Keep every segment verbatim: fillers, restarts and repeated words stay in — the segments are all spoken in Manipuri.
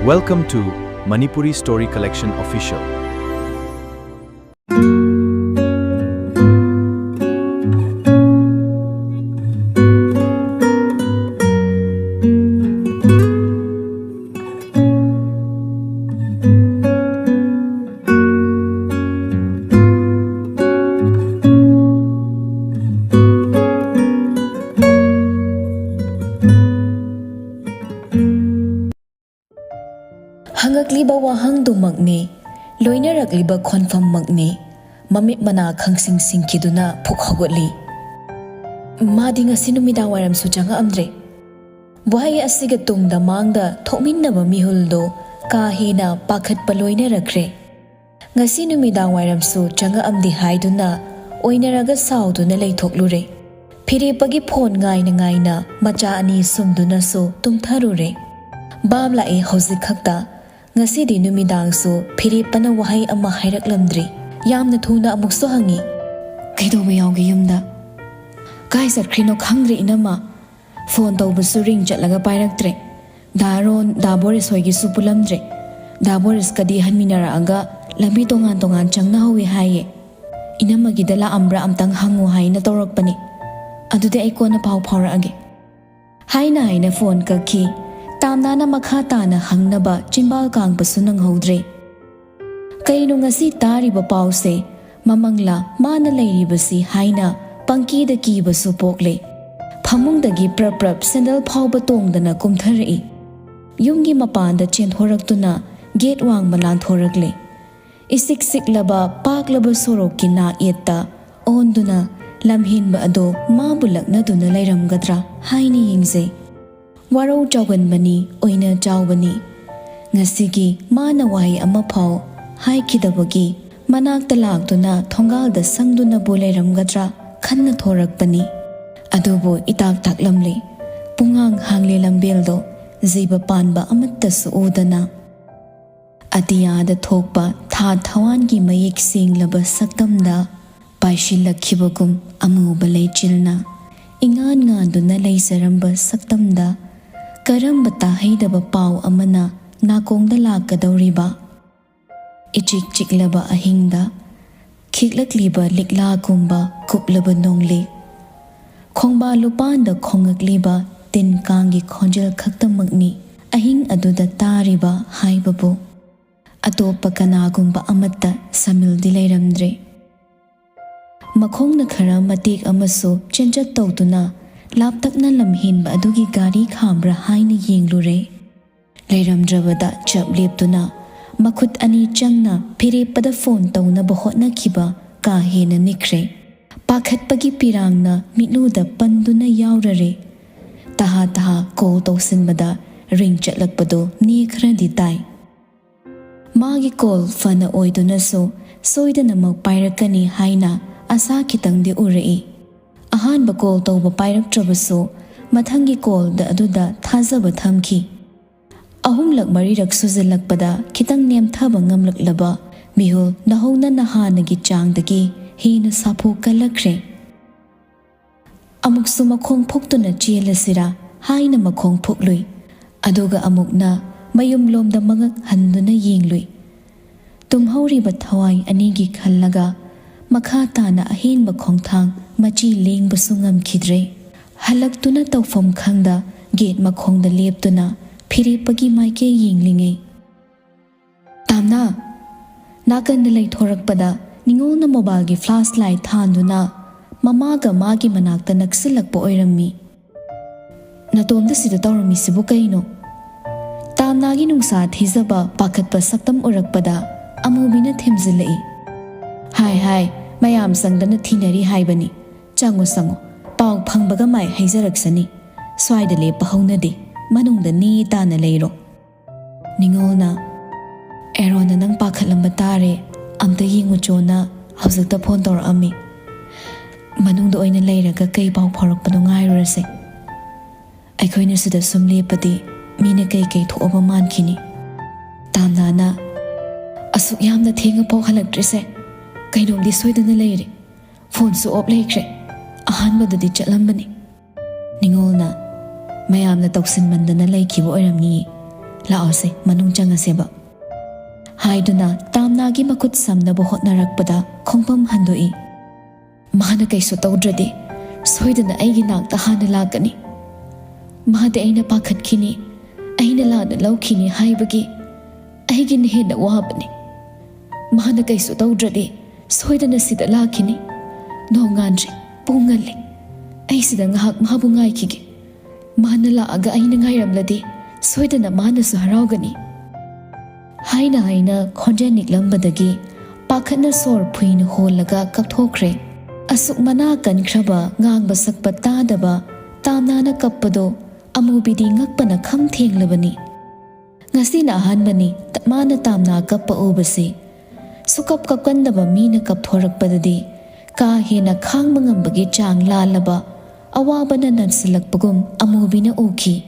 Welcome to Manipuri Story Collection Official. ꯍꯪꯉꯛꯂꯤꯕ ꯋꯥꯍꯪꯗꯨꯃꯛꯅꯤ, ꯂꯣꯏꯅꯔꯛꯂꯤꯕ ꯈꯣꯟꯐꯝꯃꯛꯅꯤ꯫ ꯃꯃꯤꯠ ꯃꯅꯥ ꯈꯪꯁꯤꯡ ꯁꯤꯡꯈꯤꯗꯨꯅ ꯐꯨꯛ ꯍꯧꯒꯠꯂꯤ꯫ ꯃꯥꯗꯤ ꯉꯁꯤ ꯅꯨꯃꯤꯗꯥꯡ ꯋꯥꯏꯔꯝꯁꯨ ꯆꯪꯉꯛꯑꯝꯗ꯭ꯔꯦ꯫ ꯋꯥꯍꯩ ꯑꯁꯤꯒ ꯇꯨꯡꯗ ꯃꯥꯡꯗ ꯊꯣꯛꯃꯤꯟꯅꯕ ꯃꯤꯍꯨꯜꯗꯣ ꯀꯥ ꯍꯦꯟꯅ ꯄꯥꯈꯠꯄ ꯂꯣꯏꯅꯔꯛꯈ꯭ꯔꯦ꯫ ꯉꯁꯤ ꯅꯨꯃꯤꯗꯥꯡ ꯋꯥꯏꯔꯝꯁꯨ ꯆꯪꯉꯛꯑꯝꯗꯦ ꯍꯥꯏꯗꯨꯅ ꯑꯣꯏꯅꯔꯒ ꯁꯥꯎꯗꯨꯅ ꯂꯩꯊꯣꯛꯂꯨꯔꯦ꯫ ꯐꯤꯔꯦꯞꯄꯒꯤ ꯐꯣꯟ ꯉꯥꯏꯅ ꯉꯥꯏꯅ ꯃꯆꯥ ꯑꯅꯤ ꯁꯨꯝꯗꯨꯅꯁꯨ ꯇꯨꯝꯊꯔꯨꯔꯦ꯫ ꯕꯥꯞ ꯂꯥꯛꯑꯦ ꯍꯧꯖꯤꯛ ꯈꯛꯇ꯫ ꯉꯁꯤꯗꯤ ꯅꯨꯃꯤꯗꯥꯡꯁꯨ ꯐꯤꯔꯦꯞꯄꯅ ꯋꯥꯍꯩ ꯑꯃ ꯍꯥꯏꯔꯛꯂꯝꯗ꯭ꯔꯤ꯫ ꯌꯥꯝꯅ ꯊꯨꯅ ꯑꯃꯨꯛꯁꯨ ꯍꯪꯉꯤ, "ꯀꯩꯗꯧꯕ ꯌꯥꯎꯒꯦ ꯌꯨꯝꯗ?" "ꯀꯥꯏ ꯆꯠꯈ꯭ꯔꯤꯅꯣ ꯈꯪꯗ꯭ꯔꯦ ꯏꯅꯝꯃ꯫ ꯐꯣꯟ ꯇꯧꯕꯁꯨ ꯔꯤꯡ ꯆꯠꯂꯒ ꯄꯥꯏꯔꯛꯇ꯭ꯔꯦ꯫ ꯗꯥ ꯔꯣꯟ, ꯗꯥ ꯕꯣꯔꯤꯁ ꯍꯣꯏꯒꯤꯁꯨ ꯄꯨꯜꯂꯝꯗ꯭ꯔꯦ꯫ ꯗꯥ ꯕꯣꯔꯤꯁꯀꯗꯤ ꯍꯟꯃꯤꯟꯅꯔꯛꯑꯒ ꯂꯝꯕꯤ ꯇꯣꯉꯥꯟ ꯇꯣꯉꯥꯟ ꯆꯪꯅꯍꯧꯋꯦ ꯍꯥꯏꯌꯦ꯫ ꯏꯅꯝꯃꯒꯤꯗ ꯂꯥꯛꯑꯝꯕ꯭ꯔꯥ ꯑꯝꯇꯪ ꯍꯪꯉꯨ ꯍꯥꯏꯅ ꯇꯧꯔꯛꯄꯅꯦ꯫ ꯑꯗꯨꯗꯤ ꯑꯩ ꯀꯣꯟꯅ ꯄꯥꯎ ꯐꯥꯎꯔꯛꯑꯒꯦ" ꯍꯥꯏꯅ ꯍꯥꯏꯅ ꯐꯣꯟ ꯀꯛꯈꯤ꯫ ꯇꯥꯝꯅꯥꯅ ꯃꯈꯥ ꯇꯥꯅ ꯍꯪꯅꯕ ꯆꯤꯝꯕꯥꯜ ꯀꯥꯡꯕꯁꯨ ꯅꯪꯍꯧꯗ꯭ꯔꯦ꯫ ꯀꯩꯅꯣ ꯉꯁꯤ ꯇꯥꯔꯤꯕ ꯄꯥꯎꯁꯦ? ꯃꯃꯪꯂꯥ ꯃꯥꯅ ꯂꯩꯔꯤꯕꯁꯤ ꯍꯥꯏꯅ ꯄꯪꯀꯤꯗ ꯀꯤꯕꯁꯨ ꯄꯣꯛꯂꯦ꯫ ꯐꯃꯨꯡꯗꯒꯤ ꯄ꯭ꯔꯞ ꯄ꯭ꯔꯞ ꯁꯦꯟꯗꯜ ꯐꯥꯎꯕ ꯇꯣꯡꯗꯅ ꯀꯨꯝꯊꯔꯛꯏ꯫ ꯌꯨꯝꯒꯤ ꯃꯄꯥꯟꯗ ꯆꯦꯟꯊꯣꯔꯛꯇꯨꯅ ꯒꯦꯠ ꯋꯥꯡꯃ ꯂꯥꯟꯊꯣꯔꯛꯂꯦ꯫ ꯏꯁꯤꯛ ꯁꯤꯛꯂꯕ ꯄꯥꯛꯂꯕ ꯁꯣꯔꯣꯛꯀꯤ ꯅꯥꯛ ꯌꯦꯠꯇ ꯑꯣꯟꯗꯨꯅ ꯂꯝꯍꯦꯟꯕ ꯑꯗꯣ ꯃꯥꯕꯨ ꯂꯛꯅꯗꯨꯅ ꯂꯩꯔꯝꯒꯗ꯭ꯔꯥ ꯍꯥꯏꯅ ꯌꯦꯡꯖꯩ꯫ ꯋꯥꯔꯧ ꯆꯥꯎꯒꯟꯕꯅꯤ, ꯑꯣꯏꯅ ꯆꯥꯎꯕꯅꯤ꯫ ꯉꯁꯤꯒꯤ ꯃꯥꯅ ꯋꯥꯍꯩ ꯑꯃꯐꯥꯎ ꯍꯥꯏꯈꯤꯗꯕꯒꯤ ꯃꯅꯥꯛꯇ ꯂꯥꯛꯇꯨꯅ ꯊꯣꯡꯒꯥꯜꯗ ꯁꯪꯗꯨꯅꯕꯨ ꯂꯩꯔꯝꯒꯗ꯭ꯔꯥ ꯈꯟꯅ ꯊꯣꯔꯛꯄꯅꯤ꯫ ꯑꯗꯨꯕꯨ ꯏꯇꯥꯛ ꯇꯥꯛꯂꯝꯂꯦ꯫ ꯄꯨꯡꯍꯥꯡ ꯍꯥꯡꯂꯦ ꯂꯝꯕꯦꯜꯗꯣ, ꯖꯤꯕ ꯄꯥꯟꯕ ꯑꯃꯠꯇꯁꯨ ꯎꯗꯅ꯫ ꯑꯇꯤꯌꯥꯗ ꯊꯣꯛꯄ ꯊꯥ ꯊꯋꯥꯟꯒꯤ ꯃꯌꯦꯛ ꯁꯦꯡꯂꯕ ꯁꯛꯇꯝꯗ ꯄꯥꯏꯁꯤꯜꯂꯛꯈꯤꯕꯒꯨꯝ ꯑꯃꯨꯕ ꯂꯩꯆꯤꯜꯅ ꯏꯉꯥꯟ ꯉꯥꯟꯗꯨꯅ ꯂꯩꯖꯔꯝꯕ ꯁꯛꯇꯝꯗ ꯀꯔꯝꯕ ꯇꯥꯍꯩꯗꯕ ꯄꯥꯎ ꯑꯃꯅ ꯅꯥꯀꯣꯡꯗ ꯂꯥꯛꯀꯗꯧꯔꯤꯕ ꯏꯆꯤꯛ ꯆꯤꯛꯂꯕ ꯑꯍꯤꯡꯗ ꯈꯤꯛꯂꯛꯂꯤꯕ ꯂꯤꯛꯂꯥꯒꯨꯝꯕ ꯀꯨꯞꯂꯕ ꯅꯣꯡꯂꯤꯛ, ꯈꯣꯡꯕꯥꯜ ꯂꯨꯄꯥꯟꯗ ꯈꯣꯡꯉꯛꯂꯤꯕ ꯇꯤꯟ ꯀꯥꯡꯒꯤ ꯈꯣꯟꯖꯦꯜ ꯈꯛꯇꯃꯛꯅꯤ ꯑꯍꯤꯡ ꯑꯗꯨꯗ ꯇꯥꯔꯤꯕ ꯍꯥꯏꯕꯕꯨ꯫ ꯑꯇꯣꯞꯄ ꯀꯅꯥꯒꯨꯝꯕ ꯑꯃꯠꯇ ꯁꯥꯃꯤꯜꯗꯤ ꯂꯩꯔꯝꯗ꯭ꯔꯦ꯫ ꯃꯈꯣꯡꯅ ꯈꯔ ꯃꯇꯦꯛ ꯑꯃꯁꯨ ꯆꯦꯟꯖꯠ ꯇꯧꯗꯨꯅ ꯂꯥꯞꯇꯛꯅ ꯂꯝꯍꯦꯟꯕ ꯑꯗꯨꯒꯤ ꯒꯥꯔꯤ ꯈꯥꯝꯕ꯭ꯔꯥ ꯍꯥꯏꯅ ꯌꯦꯡꯂꯨꯔꯦ꯫ ꯂꯩꯔꯝꯗ꯭ꯔꯕꯗ ꯆꯞ ꯂꯦꯞꯇꯨꯅ ꯃꯈꯨꯠ ꯑꯅꯤ ꯆꯪꯅ ꯐꯤꯔꯦꯞꯄꯗ ꯐꯣꯟ ꯇꯧꯅꯕ ꯍꯣꯠꯅꯈꯤꯕ ꯀꯥ ꯍꯦꯟꯅ ꯅꯤꯛꯈ꯭ꯔꯦ꯫ ꯄꯥꯈꯠꯄꯒꯤ ꯄꯤꯔꯥꯡꯅ ꯃꯤꯠꯂꯨꯗ ꯄꯟꯗꯨꯅ ꯌꯥꯎꯔꯔꯦ꯫ ꯇꯍꯥ ꯇꯍꯥ ꯀꯣꯜ ꯇꯧꯁꯤꯟꯕꯗ ꯔꯤꯡ ꯆꯠꯂꯛꯄꯗꯨ ꯅꯦ ꯈꯔꯗꯤ ꯇꯥꯏ꯫ ꯃꯥꯒꯤ ꯀꯣꯜ ꯐꯅ ꯑꯣꯏꯗꯨꯅꯁꯨ ꯁꯣꯏꯗꯅꯃꯛ ꯄꯥꯏꯔꯛꯀꯅꯤ ꯍꯥꯏꯅ ꯑꯁꯥ ꯈꯤꯇꯪꯗꯤ ꯎꯔꯛꯏ꯫ ꯑꯍꯥꯟꯕ ꯀꯣꯜ ꯇꯧꯕ ꯄꯥꯏꯔꯛꯇ꯭ꯔꯕꯁꯨ ꯃꯊꯪꯒꯤ ꯀꯣꯜꯗ ꯑꯗꯨꯗ ꯊꯥꯖꯕ ꯊꯝꯈꯤ꯫ ꯑꯍꯨꯝꯂꯛ ꯃꯔꯤꯔꯛ ꯁꯨꯖꯜꯂꯛꯄꯗ ꯈꯤꯇꯪ ꯅꯦꯝꯊꯕ ꯉꯝꯂꯛꯂꯕ ꯃꯤꯍꯨꯜ ꯅꯍꯧꯅꯅ ꯍꯥꯟꯅꯒꯤ ꯆꯥꯡꯗꯒꯤ ꯍꯦꯟꯅ ꯁꯥꯐꯨ ꯀꯜꯂꯛꯈ꯭ꯔꯦ꯫ ꯑꯃꯨꯛꯁꯨ ꯃꯈꯣꯡ ꯐꯨꯛꯇꯨꯅ ꯆꯦꯜꯂꯁꯤꯔꯥ ꯍꯥꯏꯅ ꯃꯈꯣꯡ ꯐꯨꯛꯂꯨꯏ꯫ ꯑꯗꯨꯒ ꯑꯃꯨꯛꯅ ꯃꯌꯨꯝꯂꯣꯝꯗ ꯃꯉꯛ ꯍꯟꯗꯨꯅ ꯌꯦꯡꯂꯨꯏ꯫ ꯇꯨꯝꯍꯧꯔꯤꯕ ꯊꯋꯥꯏ ꯑꯅꯤꯒꯤ ꯈꯜꯂꯒ ꯃꯈꯥ ꯇꯥꯅ ꯑꯍꯦꯟꯕ ꯈꯣꯡꯊꯥꯡ ꯃꯆꯤ ꯂꯦꯡꯕꯁꯨ ꯉꯝꯈꯤꯗ꯭ꯔꯦ꯫ ꯍꯜꯂꯛꯇꯨꯅ ꯇꯧꯐꯝ ꯈꯪꯗ ꯒꯦꯠ ꯃꯈꯣꯡꯗ ꯂꯦꯞꯇꯨꯅ ꯐꯤꯔꯦꯞꯄꯒꯤ ꯃꯥꯏꯀꯩ ꯌꯦꯡꯂꯤꯉꯩ, "ꯇꯥꯝꯅꯥ!" ꯅꯥꯀꯟꯗ ꯂꯩꯊꯣꯔꯛꯄꯗ ꯅꯤꯉꯣꯜꯅ ꯃꯣꯕꯥꯏꯜꯒꯤ ꯐ꯭ꯂꯥꯁ ꯂꯥꯏꯠ ꯊꯥꯟꯗꯨꯅ ꯃꯃꯥꯒ ꯃꯥꯒꯤ ꯃꯅꯥꯛꯇ ꯅꯛꯁꯤꯜꯂꯛꯄ ꯑꯣꯏꯔꯝꯃꯤ꯫ "ꯅꯇꯣꯝꯗ ꯁꯤꯗ ꯇꯧꯔꯝꯃꯤꯁꯤꯕꯨ ꯀꯩꯅꯣ?" ꯇꯥꯝꯅꯥꯒꯤ ꯅꯨꯡꯁꯥ ꯊꯤꯖꯕ ꯄꯥꯈꯠꯄ ꯁꯛꯇꯝ ꯎꯔꯛꯄꯗ ꯑꯃꯨꯕꯤꯅ ꯊꯦꯝꯖꯤꯜꯂꯛꯏ꯫ "ꯍꯥꯏ ꯍꯥꯏ, ꯃꯌꯥꯝ ꯆꯪꯗꯅ ꯊꯤꯅꯔꯤ ꯍꯥꯏꯕꯅꯤ꯫ ꯆꯪꯉꯨ ꯆꯪꯉꯨ, ꯄꯥꯎ ꯐꯪꯕꯒ ꯃꯥꯏ ꯍꯩꯖꯔꯛꯁꯅꯤ꯫ ꯁ꯭ꯋꯥꯏꯗ ꯂꯦꯞꯄ ꯍꯧꯅꯗꯦ, ꯃꯅꯨꯡꯗ ꯅꯦ ꯇꯥꯅ ꯂꯩꯔꯣ꯫" ꯅꯤꯉꯣꯜꯅ, "ꯑꯦꯔꯣꯟꯅ ꯅꯪ ꯄꯥꯈꯠꯂꯝꯕ ꯇꯥꯔꯦ, ꯑꯝꯇ ꯌꯦꯡꯉꯨꯆꯣꯅ ꯍꯧꯖꯤꯛꯇ ꯐꯣꯟ ꯇꯧꯔꯛꯑꯝꯃꯤ꯫ ꯃꯅꯨꯡꯗ ꯑꯣꯏꯅ ꯂꯩꯔꯒ ꯀꯩ ꯄꯥꯎ ꯐꯥꯎꯔꯛꯄꯅꯣ ꯉꯥꯏꯔꯨꯔꯁꯦ꯫ ꯑꯩꯈꯣꯏꯅ ꯁꯤꯗ ꯁꯨꯝ ꯂꯦꯞꯄꯗꯤ ꯃꯤꯅ ꯀꯩ ꯀꯩ ꯊꯣꯛꯑꯕ ꯃꯥꯟꯈꯤꯅꯤ꯫" ꯇꯥꯝꯅꯥꯅ, "ꯑꯁꯨꯛ ꯌꯥꯝꯅ ꯊꯦꯡꯉꯐꯥꯎ ꯍꯜꯂꯛꯇ꯭ꯔꯤꯁꯦ ꯀꯩꯅꯣꯝꯗꯤ ꯁꯣꯏꯗꯅ ꯂꯩꯔꯦ꯫ ꯐꯣꯟꯁꯨ ꯑꯣꯞ ꯂꯩꯈ꯭ꯔꯦ꯫ ꯑꯍꯥꯟꯕꯗꯗꯤ ꯆꯠꯂꯝꯕꯅꯤ꯫" ꯅꯤꯉꯣꯜꯅ, "ꯃꯌꯥꯝꯅ ꯇꯧꯁꯤꯟꯃꯟꯗꯅ ꯂꯩꯈꯤꯕ ꯑꯣꯏꯔꯝꯅꯤꯌꯦ꯫ ꯂꯥꯛꯑꯣꯁꯦ, ꯃꯅꯨꯡ ꯆꯪꯉꯁꯦꯕ" ꯍꯥꯏꯗꯨꯅ ꯇꯥꯝꯅꯥꯒꯤ ꯃꯈꯨꯠ ꯁꯝꯅꯕ ꯍꯣꯠꯅꯔꯛꯄꯗ ꯈꯣꯡꯐꯝ ꯍꯟꯗꯣꯛꯏ꯫ "ꯃꯥꯅ ꯀꯩꯁꯨ ꯇꯧꯗ꯭ꯔꯗꯤ ꯁꯣꯏꯗꯅ ꯑꯩꯒꯤ ꯅꯥꯛꯇ ꯍꯥꯟꯅ ꯂꯥꯛꯀꯅꯤ꯫ ꯃꯥꯗꯤ ꯑꯩꯅ ꯄꯥꯈꯠꯈꯤꯅꯤ, ꯑꯩꯅ ꯂꯥꯟꯅ ꯂꯧꯈꯤꯅꯤ ꯍꯥꯏꯕꯒꯤ ꯑꯩꯒꯤꯅ ꯍꯦꯟꯅ ꯋꯥꯕꯅꯤ꯫ ꯃꯥꯅ ꯀꯩꯁꯨ ꯇꯧꯗ꯭ꯔꯗꯤ ꯁꯣꯏꯗꯅ ꯁꯤꯗ ꯂꯥꯛꯈꯤꯅꯤ꯫ ꯅꯣꯡꯉꯥꯟꯗ꯭ꯔꯤ, ꯄꯨꯡ ꯉꯜꯂꯤ꯫ ꯑꯩ ꯁꯤꯗ ꯉꯥꯏꯍꯥꯛ ꯃꯥꯕꯨ ꯉꯥꯏꯈꯤꯒꯦ꯫ ꯃꯥꯅ ꯂꯥꯛꯑꯒ ꯑꯩꯅ ꯉꯥꯏꯔꯝꯂꯗꯤ ꯁꯣꯏꯗꯅ ꯃꯥꯅꯁꯨ ꯍꯔꯥꯎꯒꯅꯤ" ꯍꯥꯏꯅ ꯍꯥꯏꯅ ꯈꯣꯟꯖꯦꯜ ꯅꯤꯛꯂꯝꯕꯗꯒꯤ ꯄꯥꯈꯠꯅ ꯁꯣꯔ ꯐꯨꯏꯅ ꯍꯣꯜꯂꯒ ꯀꯞꯊꯣꯛꯈ꯭ꯔꯦ꯫ ꯑꯁꯨꯛ ꯃꯅꯥ ꯀꯟꯈ꯭ꯔꯕ, ꯉꯥꯡꯕ ꯁꯛꯄ ꯇꯥꯗꯕ ꯇꯥꯝꯅꯥꯅ ꯀꯞꯄꯗꯣ ꯑꯃꯨꯕꯤꯗꯤ ꯉꯛꯄꯅ ꯈꯝ ꯊꯦꯡꯂꯕꯅꯤ꯫ ꯉꯁꯤꯅ ꯑꯍꯥꯟꯕꯅꯤ ꯇ-, ꯃꯥꯅ ꯇꯥꯝꯅꯥ ꯀꯞꯄ ꯎꯕꯁꯤ꯫ ꯁꯨꯀꯞ ꯀꯞꯀꯟꯗꯕ ꯃꯤꯅ ꯀꯞꯊꯣꯔꯛꯄꯗꯗꯤ ꯀꯥ ꯍꯦꯟꯅ ꯈꯥꯡꯕ ꯉꯝꯕꯒꯤ ꯆꯥꯡ ꯂꯥꯜꯂꯕ ꯑꯋꯥꯕꯅ ꯅꯟꯁꯤꯜꯂꯛꯄꯒꯨꯝ ꯑꯃꯨꯕꯤꯅ ꯎꯈꯤ꯫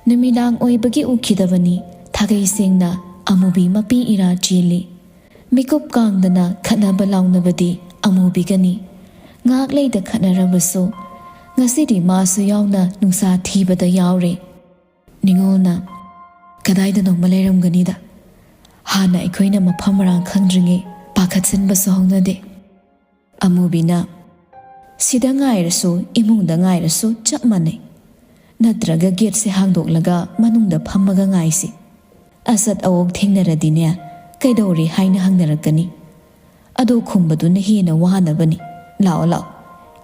ꯅꯨꯃꯤꯗꯥꯡ ꯑꯣꯏꯕꯒꯤ ꯎꯈꯤꯗꯕꯅꯤ, ꯊꯥꯒꯩ ꯁꯦꯡꯅ ꯑꯃꯨꯕꯤ ꯃꯄꯤ ꯏꯔꯥ ꯆꯦꯜꯂꯤ꯫ ꯃꯤꯀꯨꯞ ꯀꯥꯡꯗꯅ ꯈꯠꯅꯕ ꯂꯥꯎꯅꯕꯗꯤ ꯑꯃꯨꯕꯤꯒꯅꯤ꯫ ꯉꯥꯛ ꯂꯩꯗ ꯈꯠꯅꯔꯕꯁꯨ ꯉꯁꯤꯗꯤ ꯃꯥꯁꯨ ꯌꯥꯎꯅ ꯅꯨꯡꯁꯥ ꯊꯤꯕꯗ ꯌꯥꯎꯔꯦ꯫ ꯅꯤꯉꯣꯜꯅ, "ꯀꯗꯥꯏꯗꯅꯣꯃ ꯂꯩꯔꯝꯒꯅꯤꯗ꯫ ꯍꯥꯟꯅ ꯑꯩꯈꯣꯏꯅ ꯃꯐꯝ ꯃꯔꯥꯡ ꯈꯪꯗ꯭ꯔꯤꯉꯩ ꯄꯥꯈꯠꯆꯟꯕꯁꯨ ꯍꯧꯅꯗꯦ"꯫ ꯑꯃꯨꯕꯤꯅ, "ꯁꯤꯗ ꯉꯥꯏꯔꯁꯨ, ꯏꯃꯨꯡꯗ ꯉꯥꯏꯔꯁꯨ ꯆꯞ ꯃꯥꯟꯅꯩ꯫ ꯅꯠꯇ꯭ꯔꯒ ꯒꯦꯠꯁꯦ ꯍꯥꯡꯗꯣꯛꯂꯒ ꯃꯅꯨꯡꯗ ꯐꯝꯃꯒ ꯉꯥꯏꯁꯤ꯫ ꯑꯆꯠ ꯑꯋꯣꯛ ꯊꯦꯡꯅꯔꯗꯤꯅꯦ, ꯀꯩꯗꯧꯔꯤ ꯍꯥꯏꯅ ꯍꯪꯅꯔꯛꯀꯅꯤ꯫ ꯑꯗꯨ ꯈꯨꯝꯕꯗꯨꯅ ꯍꯦꯟꯅ ꯋꯥꯅꯕꯅꯤ꯫ ꯂꯥꯛꯑꯣ, ꯂꯥꯛꯑꯣ꯫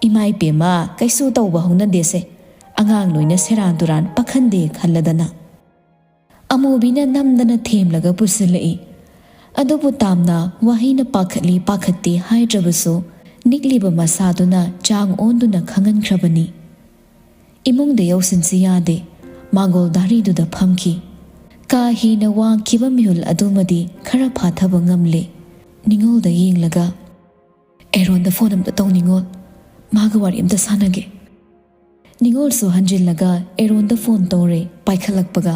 ꯏꯃꯥ ꯏꯄꯦꯝꯃ, ꯀꯩꯁꯨ ꯇꯧꯕ ꯍꯧꯅꯗꯦꯁꯦ꯫ ꯑꯉꯥꯡ ꯂꯣꯏꯅ ꯁꯦꯔꯥꯟ ꯇꯨꯔꯥꯟ ꯄꯥꯈꯟꯗꯦ ꯈꯜꯂꯗꯅ"꯫ ꯑꯃꯨꯕꯤꯅ ꯅꯝꯗꯅ ꯊꯦꯝꯂꯒ ꯄꯨꯁꯤꯜꯂꯛꯏ꯫ ꯑꯗꯨꯕꯨ ꯇꯥꯝꯅ ꯋꯥꯍꯩꯅ ꯄꯥꯈꯠꯂꯤ ꯄꯥꯈꯠꯇꯦ ꯍꯥꯏꯗ꯭ꯔꯕꯁꯨ ꯅꯤꯛꯂꯤꯕ ꯃꯁꯥꯗꯨꯅ ꯆꯥꯡ ꯑꯣꯟꯗꯨꯅ ꯈꯪꯍꯟꯈ꯭ꯔꯕꯅꯤ꯫ ꯏꯃꯨꯡꯗ ꯌꯧꯁꯤꯟꯁꯤ ꯌꯥꯗꯦ꯫ ꯃꯥꯡꯒꯣꯜ ꯗꯥꯔꯤꯗꯨꯗ ꯐꯝꯈꯤ꯫ ꯀꯥ ꯍꯦꯟꯅ ꯋꯥꯡꯈꯤꯕ ꯃꯤꯍꯨꯜ ꯑꯗꯨꯃꯗꯤ ꯈꯔ ꯐꯥꯊꯕ ꯉꯝꯂꯦ꯫ ꯅꯤꯉꯣꯜꯗ ꯌꯦꯡꯂꯒ, "ꯑꯦꯔꯣꯟꯗ ꯐꯣꯟ ꯑꯝꯇ ꯇꯧ ꯅꯤꯉꯣꯜ, ꯃꯥꯒ ꯋꯥꯔꯤ ꯑꯝꯇ ꯁꯥꯟꯅꯒꯦ"꯫ ꯅꯤꯉꯣꯜꯁꯨ ꯍꯟꯖꯤꯜꯂꯒ ꯑꯦꯔꯣꯟꯗ ꯐꯣꯟ ꯇꯧꯔꯦ꯫ ꯄꯥꯏꯈꯠꯂꯛꯄꯒ,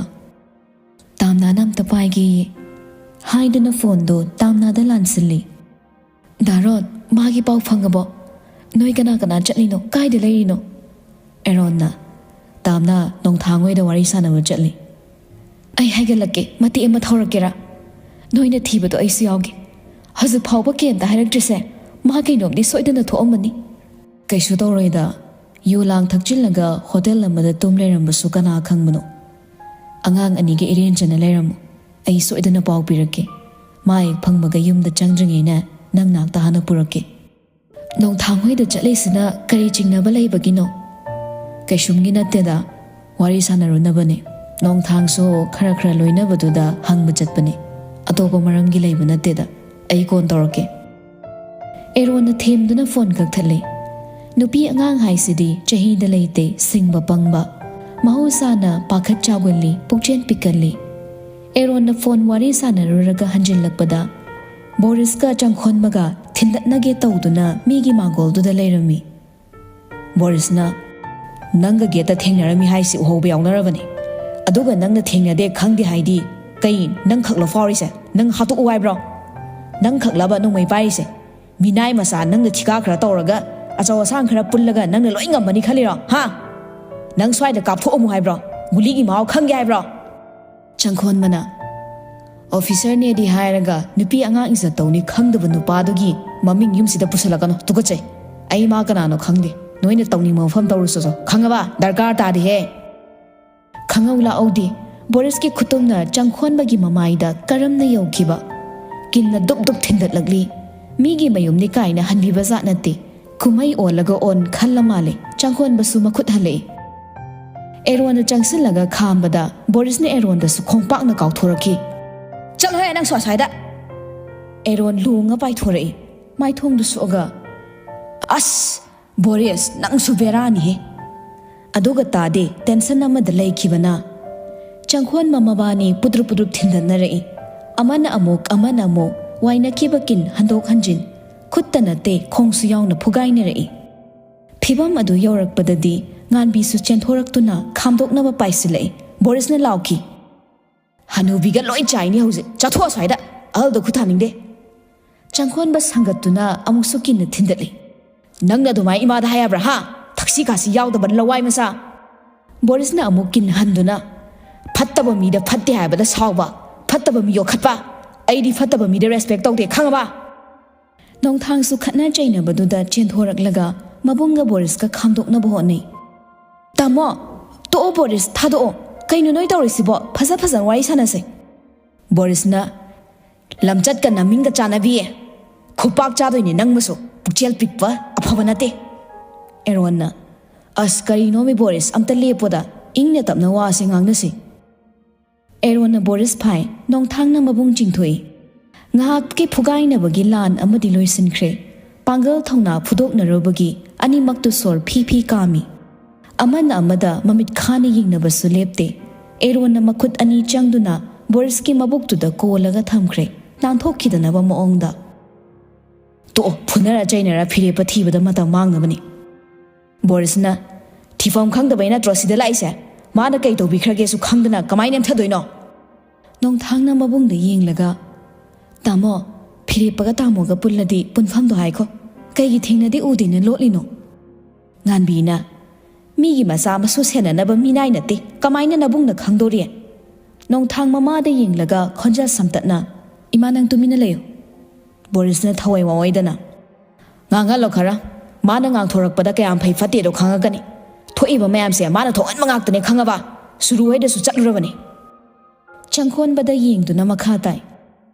"ꯇꯥꯝꯅꯥꯅ ꯑꯝꯇ ꯄꯥꯏꯒꯦꯌꯦ" ꯍꯥꯏꯗꯨꯅ ꯐꯣꯟꯗꯣ ꯇꯥꯝꯅꯥꯗ ꯂꯥꯟꯁꯤꯜꯂꯤ꯫ "ꯗꯥꯔꯣꯟ, ꯃꯥꯒꯤ ꯄꯥꯎ ꯐꯪꯉꯕꯣ? ꯅꯣꯏ ꯀꯅꯥ ꯀꯅꯥ ꯆꯠꯂꯤꯅꯣ? ꯀꯥꯏꯗ ꯂꯩꯔꯤꯅꯣ?" ꯑꯦꯔꯣꯟꯅ, "ꯇꯥꯝꯅꯥ ꯅꯣꯡꯊꯥꯡ ꯍꯣꯏꯗ ꯋꯥꯔꯤ ꯁꯥꯟꯅꯕ ꯆꯠꯂꯤ"꯫ ꯑꯩ ꯍꯥꯏꯒꯠꯂꯛꯀꯦ, ꯃꯇꯦꯛ ꯑꯃ ꯊꯧꯔꯛꯀꯦꯔꯥ? ꯅꯣꯏꯅ ꯊꯤꯕꯗꯣ ꯑꯩꯁꯨ ꯌꯥꯎꯒꯦ꯫ ꯍꯧꯖꯤꯛ ꯐꯥꯎꯕ ꯀꯩꯝꯇ ꯍꯥꯏꯔꯛꯇ꯭ꯔꯤꯁꯦ ꯃꯥ ꯀꯩꯅꯣꯝꯗꯤ ꯁꯣꯏꯗꯅ ꯊꯣꯛꯑꯝꯃꯅꯤ꯫ ꯀꯩꯁꯨ ꯇꯧꯔꯣꯏꯗ꯫ ꯌꯨ ꯂꯥꯡ ꯊꯛꯆꯤꯜꯂꯒ ꯍꯣꯇꯦꯜ ꯑꯃꯗ ꯇꯨꯝ ꯂꯩꯔꯝꯕꯁꯨ ꯀꯅꯥ ꯈꯪꯕꯅꯣ? ꯑꯉꯥꯡ ꯑꯅꯤꯒ ꯏꯔꯦꯟꯖꯅ ꯂꯩꯔꯝꯃꯨ꯫ ꯑꯩ ꯁꯣꯏꯗꯅ ꯄꯥꯎ ꯄꯤꯔꯛꯀꯦ꯫ ꯃꯥ ꯍꯦꯛ ꯐꯪꯕꯒ ꯌꯨꯝꯗ ꯆꯪꯗ꯭ꯔꯤꯉꯩꯅ ꯅꯪ ꯅꯥꯛꯇ ꯍꯥꯟꯅ ꯄꯨꯔꯛꯀꯦ꯫ ꯅꯣꯡꯊꯥꯡ ꯍꯣꯏꯗ ꯆꯠꯂꯤꯁꯤꯅ ꯀꯔꯤ ꯆꯤꯡꯅꯕ ꯂꯩꯕꯒꯤꯅꯣ? ꯀꯩꯁꯨꯝꯒꯤ ꯅꯠꯇꯦꯗ, ꯋꯥꯔꯤ ꯁꯥꯟꯅꯔꯨꯅꯕꯅꯦ꯫ ꯅꯣꯡꯊꯥꯡꯁꯨ ꯈꯔ ꯈꯔ ꯂꯣꯏꯅꯕꯗꯨꯗ ꯍꯪꯕ ꯆꯠꯄꯅꯦ꯫ ꯑꯇꯣꯞꯄ ꯃꯔꯝꯒꯤ ꯂꯩꯕ ꯅꯠꯇꯦꯗ꯫ ꯑꯩ ꯀꯣꯟ ꯇꯧꯔꯛꯀꯦ꯫ ꯑꯦꯔꯣꯟꯅ ꯊꯦꯝꯗꯨꯅ ꯐꯣꯟ ꯀꯛꯊꯠꯂꯦ꯫ ꯅꯨꯄꯤ ꯑꯉꯥꯡ ꯍꯥꯏꯁꯤꯗꯤ ꯆꯍꯤꯗ ꯂꯩꯇꯦ, ꯁꯤꯡꯕ ꯄꯪꯕ꯫ ꯃꯍꯧꯁꯥꯅ ꯄꯥꯈꯠ ꯆꯥꯎꯒꯜꯂꯤ, ꯄꯨꯛꯆꯦꯜ ꯄꯤꯛꯀꯜꯂꯤ꯫ ꯑꯦꯔꯣꯟꯅ ꯐꯣꯟ ꯋꯥꯔꯤ ꯁꯥꯟꯅꯔꯨꯔꯒ ꯍꯟꯖꯤꯜꯂꯛꯄꯗ ꯕꯣꯔꯤꯁꯀ ꯆꯪꯈꯣꯟꯕꯒ ꯊꯤꯟꯗꯠꯅꯒꯦ ꯇꯧꯗꯨꯅ ꯃꯤꯒꯤ ꯃꯥꯡꯒꯣꯜꯗꯨꯗ ꯂꯩꯔꯝꯃꯤ꯫ ꯕꯣꯔꯤꯁꯅ, "ꯅꯪꯒ ꯒꯦꯠꯇ ꯊꯦꯡꯅꯔꯝꯃꯤ ꯍꯥꯏꯁꯤ ꯎꯍꯧꯕ ꯌꯥꯎꯅꯔꯕꯅꯤ꯫ ꯑꯗꯨꯒ ꯅꯪꯅ ꯊꯦꯡꯅꯗꯦ ꯈꯪꯗꯦ ꯍꯥꯏꯗꯤ ꯀꯩ ꯅꯪ ꯈꯛꯂꯣ ꯐꯥꯎꯔꯤꯁꯦ? ꯅꯪ ꯍꯥꯠꯇꯣꯛꯎ ꯍꯥꯏꯕ꯭ꯔꯣ? ꯅꯪ ꯈꯛꯂꯕ ꯅꯣꯡꯃꯩ ꯄꯥꯏꯔꯤꯁꯦ? ꯃꯤꯅꯥꯏ ꯃꯆꯥ ꯅꯪꯅ ꯊꯤꯀꯥ ꯈꯔ ꯇꯧꯔꯒ ꯑꯆꯧ ꯑꯁꯥꯡ ꯈꯔ ꯄꯨꯜꯂꯒ ꯅꯪꯅ ꯂꯣꯏ ꯉꯝꯃꯅꯤ ꯈꯜꯂꯤꯔꯣ? ꯍꯥ? ꯅꯪ ꯁ꯭ꯋꯥꯏꯗ ꯀꯥꯞꯊꯣꯛꯑꯝꯃꯨ ꯍꯥꯏꯕ꯭ꯔꯣ? ꯒꯨꯂꯤꯒꯤ ꯃꯍꯥꯎ ꯈꯪꯒꯦ ꯍꯥꯏꯕ꯭ꯔꯣ?" ꯆꯪꯈꯣꯟꯕꯅ, "ꯑꯣꯐꯤꯁꯔꯅꯦꯗꯤ ꯍꯥꯏꯔꯒ ꯅꯨꯄꯤ ꯑꯉꯥꯡ ꯏꯖꯠ ꯇꯧꯅꯤ ꯈꯪꯗꯕ ꯅꯨꯄꯥꯗꯨꯒꯤ ꯃꯃꯤꯡ ꯌꯨꯝꯁꯤꯗ ꯄꯨꯁꯜꯂꯛꯀꯅꯨ, ꯇꯨꯀꯠꯆꯩ꯫ ꯑꯩ ꯃꯥ ꯀꯅꯥꯅꯣ ꯈꯪꯗꯦ, ꯅꯣꯏꯅ ꯇꯧꯅꯤꯡꯕ ꯃꯐꯝ ꯇꯧꯔꯨꯆꯣ, ꯈꯪꯉꯕ? ꯗꯔꯀꯥꯔ ꯇꯥꯗꯦꯍꯦ!" ꯈꯪꯍꯧ ꯂꯥꯛꯍꯧꯗꯦ꯫ ꯕꯣꯔꯤꯁꯀꯤ ꯈꯨꯇꯨꯝꯅ ꯆꯪꯈꯣꯟꯕꯒꯤ ꯃꯃꯥꯏꯗ ꯀꯔꯝꯅ ꯌꯧꯈꯤꯕ? ꯀꯤꯟꯅ ꯗꯨꯞ ꯗꯨꯞ ꯊꯤꯟꯗꯠꯂꯛꯂꯤ꯫ ꯃꯤꯒꯤ ꯃꯌꯨꯝꯅꯤ ꯀꯥꯏꯅ ꯍꯟꯕꯤꯕ ꯖꯥꯠ ꯅꯠꯇꯦ꯫ ꯀꯨꯝꯍꯩ ꯑꯣꯜꯂꯒ ꯑꯣꯟ ꯈꯜꯂ ꯃꯥꯜꯂꯦ ꯆꯪꯈꯣꯟꯕꯁꯨ ꯃꯈꯨꯠ ꯍꯜꯂꯛꯏ꯫ ꯑꯦꯔꯣꯟꯅ ꯆꯪꯁꯤꯜꯂꯒ ꯈꯥꯝꯕꯗ ꯕꯣꯔꯤꯁꯅ ꯑꯦꯔꯣꯟꯗꯁꯨ ꯈꯣꯡꯄꯥꯛꯅ ꯀꯥꯎꯊꯣꯔꯛꯈꯤ꯫ "ꯆꯠꯂꯣꯍꯦ ꯅꯪꯁꯨ ꯑꯁ꯭ꯋꯥꯏꯗ!" ꯑꯦꯔꯣꯟ ꯂꯣꯡꯉ ꯄꯥꯏꯊꯣꯔꯛꯏ꯫ ꯃꯥꯏꯊꯣꯡꯗꯨ ꯁꯣꯛꯑꯒ, "ꯑꯁ! ꯕꯣꯔꯤꯁ, ꯅꯪꯁꯨ ꯕꯦꯔꯥꯅꯤꯍꯦ!" ꯑꯗꯨꯒ ꯇꯥꯗꯦ, ꯇꯦꯟꯁꯟ ꯑꯃꯗ ꯂꯩꯈꯤꯕꯅ꯫ ꯆꯪꯈꯣꯟꯕ ꯃꯕꯥꯅꯤ ꯄꯨꯗ꯭ꯔꯨꯞ ꯄꯨꯗ꯭ꯔꯨꯞ ꯊꯤꯟꯗꯠꯅꯔꯛꯏ꯫ ꯑꯃꯅ ꯑꯃꯨꯛ, ꯑꯃꯅ ꯑꯃꯨꯛ ꯋꯥꯏꯅꯈꯤꯕ ꯀꯤꯟ ꯍꯟꯗꯣꯛ ꯍꯟꯖꯤꯟ, ꯈꯨꯠꯇ ꯅꯠꯇꯦ, ꯈꯣꯡꯁꯨ ꯌꯥꯎꯅ ꯐꯨꯒꯥꯏꯅꯔꯛꯏ꯫ ꯐꯤꯚꯝ ꯑꯗꯨ ꯌꯧꯔꯛꯄꯗꯗꯤ ꯉꯥꯟꯕꯤꯁꯨ ꯆꯦꯟꯊꯣꯔꯛꯇꯨꯅ ꯈꯥꯝꯗꯣꯛꯅꯕ ꯄꯥꯏꯁꯤꯜꯂꯛꯏ꯫ ꯕꯣꯔꯤꯁꯅ ꯂꯥꯎꯈꯤ, "ꯍꯅꯨꯕꯤꯒ ꯂꯣꯏ ꯆꯥꯏꯅꯤ ꯍꯧꯖꯤꯛ꯫ ꯆꯠꯊꯣꯛ ꯑꯁ꯭ꯋꯥꯏꯗ꯫ ꯑꯍꯜꯗ ꯈꯨꯠ ꯊꯥꯅꯤꯡꯗꯦ꯫" ꯆꯪꯈꯣꯟꯕ ꯁꯪꯒꯠꯇꯨꯅ ꯑꯃꯨꯛꯁꯨ ꯀꯤꯟꯅ ꯊꯤꯟꯗꯠꯂꯤ꯫ "ꯅꯪꯅ ꯑꯗꯨꯃꯥꯏ ꯏꯃꯥꯗ ꯍꯥꯏ ꯌꯥꯕ꯭ꯔꯥ, ꯍꯥ? ꯊꯛꯁꯤ ꯈꯥꯁꯤ ꯌꯥꯎꯗꯕ ꯂꯋꯥꯏ ꯃꯆꯥ!" ꯕꯣꯔꯤꯁꯅ ꯑꯃꯨꯛ ꯀꯤꯟ ꯍꯟꯗꯨꯅ, ꯐꯠꯇꯕ ꯃꯤꯗ ꯐꯠꯇꯦ ꯍꯥꯏꯕꯗ ꯁꯥꯎꯕ, ꯐꯠꯇꯕ ꯃꯤ ꯌꯣꯛꯈꯠꯄ꯫ ꯑꯩꯗꯤ ꯐꯠꯇꯕ ꯃꯤꯗ ꯔꯦꯁꯄꯦꯛ ꯇꯧꯗꯦ, ꯈꯪꯉꯕ? ꯅꯣꯡꯊꯥꯡꯁꯨ ꯈꯠꯅ ꯆꯩꯅꯕꯗꯨꯗ ꯆꯦꯟꯊꯣꯔꯛꯂꯒ ꯃꯕꯨꯡꯒ ꯕꯣꯔꯤꯁꯀ ꯈꯥꯝꯗꯣꯛꯅꯕ ꯍꯣꯠꯅꯩ꯫ "ꯇꯥꯃꯣ, ꯇꯣꯛꯑꯣ ꯕꯣꯔꯤꯁ, ꯊꯥꯗꯣꯛꯑꯣ꯫ ꯀꯩꯅꯣ ꯅꯣꯏ ꯇꯧꯔꯤꯁꯤꯕꯣ? ꯐꯖ ꯐꯖꯅ ꯋꯥꯔꯤ ꯁꯥꯟꯅꯁꯦ꯫" ꯕꯣꯔꯤꯁꯅ, "ꯂꯝꯆꯠꯀ ꯅꯃꯤꯡꯒ ꯆꯥꯟꯅꯕꯤꯌꯦ꯫ ꯈꯨꯄꯥꯛ ꯆꯥꯗꯣꯏꯅꯦ ꯅꯪꯕꯨꯁꯨ, ꯄꯨꯛꯆꯦꯜ ꯄꯤꯛꯄ, ꯑꯐꯕ ꯅꯠꯇꯦ꯫" ꯑꯦꯔꯣꯟꯅ, "ꯑꯁ, ꯀꯔꯤꯅꯣꯃꯤ ꯕꯣꯔꯤꯁ, ꯑꯝꯇ ꯂꯦꯞꯄꯣꯗ, ꯏꯪꯅ ꯇꯞꯅ ꯋꯥꯁꯦ ꯉꯥꯡꯅꯁꯤ꯫" ꯑꯦꯔꯣꯟꯅ ꯕꯣꯔꯤꯁ ꯐꯥꯏ, ꯅꯣꯡꯊꯥꯡꯅ ꯃꯕꯨꯡ ꯆꯤꯡꯊꯣꯛꯏ꯫ ꯉꯥꯏꯍꯥꯛꯀꯤ ꯐꯨꯒꯥꯏꯅꯕꯒꯤ ꯂꯥꯟ ꯑꯃꯗꯤ ꯂꯣꯏꯁꯤꯟꯈ꯭ꯔꯦ꯫ ꯄꯥꯡꯒꯜ ꯊꯧꯅꯥ ꯐꯨꯗꯣꯛꯅꯔꯨꯕꯒꯤ ꯑꯅꯤꯃꯛꯇꯨ ꯁꯣꯔ ꯐꯤ ꯐꯤ ꯀꯥꯝꯃꯤ꯫ ꯑꯃꯅ ꯑꯃꯗ ꯃꯃꯤꯠ ꯈꯥꯅ ꯌꯦꯡꯅꯕꯁꯨ ꯂꯦꯞꯇꯦ꯫ ꯑꯦꯔꯣꯟꯅ ꯃꯈꯨꯠ ꯑꯅꯤ ꯆꯪꯗꯨꯅ ꯕꯣꯔꯤꯁꯀꯤ ꯃꯕꯨꯛꯇꯨꯗ ꯀꯣꯜꯂꯒ ꯊꯝꯈ꯭ꯔꯦ, ꯅꯥꯟꯊꯣꯛꯈꯤꯗꯅꯕ ꯃꯑꯣꯡꯗ꯫ "ꯇꯣꯛꯑꯣ, ꯐꯨꯅꯔ ꯆꯩꯅꯔ ꯐꯤꯔꯦꯞꯄ ꯊꯤꯕꯗ ꯃꯇꯝ ꯃꯥꯡꯅꯕꯅꯤ꯫" ꯕꯣꯔꯤꯁꯅ, "ꯊꯤꯐꯝ ꯈꯪꯗꯕꯩ ꯅꯠꯇ꯭ꯔꯣ ꯁꯤꯗ ꯂꯥꯛꯏꯁꯦ? ꯃꯥꯅ ꯀꯩ ꯇꯧꯕꯤꯈ꯭ꯔꯒꯦꯁꯨ ꯈꯪꯗꯅ ꯀꯃꯥꯏꯅ ꯅꯦꯝꯊꯗꯣꯏꯅꯣ?" ꯅꯣꯡꯊꯥꯡꯅ ꯃꯕꯨꯡꯗ ꯌꯦꯡꯂꯒ, "ꯇꯥꯃꯣ, ꯐꯤꯔꯦꯞꯄꯒ ꯇꯥꯃꯣꯒ ꯄꯨꯜꯂꯗꯤ ꯄꯨꯟꯐꯝꯗꯣ ꯍꯥꯏꯈꯣ꯫ ꯀꯩꯒꯤ ꯊꯦꯡꯅꯗꯤ ꯎꯗꯦꯅ ꯂꯣꯠꯂꯤꯅꯣ?" ꯉꯥꯟꯕꯤꯅ, "ꯃꯤꯒꯤ ꯃꯆꯥ ꯃꯁꯨ ꯁꯦꯟꯅꯅꯕ ꯃꯤꯅꯥꯏ ꯅꯠꯇꯦ, ꯀꯃꯥꯏꯅ ꯅꯕꯨꯡꯅ ꯈꯪꯗꯣꯔꯤ?" ꯅꯣꯡꯊꯥꯡ ꯃꯃꯥꯗ ꯌꯦꯡꯂꯒ ꯈꯣꯟꯖꯦꯜ ꯁꯝꯇꯠꯅ, "ꯏꯃꯥ, ꯅꯪ ꯇꯨꯃꯤꯟꯅ ꯂꯩꯌꯨ꯫" ꯕꯣꯔꯤꯁꯅ ꯊꯋꯥꯏ ꯋꯥꯑꯣꯏꯗꯅ, "ꯉꯥꯡꯍꯜꯂꯣ ꯈꯔ꯫ ꯃꯥꯅ ꯉꯥꯡꯊꯣꯔꯛꯄꯗ ꯀꯌꯥꯝ ꯐꯩ ꯐꯠꯇꯦꯗꯣ ꯈꯪꯉꯛꯀꯅꯤ꯫ ꯊꯣꯛꯏꯕ ꯃꯌꯥꯝꯁꯦ ꯃꯥꯅ ꯊꯣꯛꯍꯟꯕ ꯉꯥꯛꯇꯅꯦ, ꯈꯪꯉꯕ? ꯁꯨꯔꯨ ꯍꯣꯏꯗꯁꯨ ꯆꯠꯂꯨꯔꯕꯅꯤ꯫" ꯆꯪꯈꯣꯟꯕꯗ ꯌꯦꯡꯗꯨꯅ ꯃꯈꯥ ꯇꯥꯏ꯫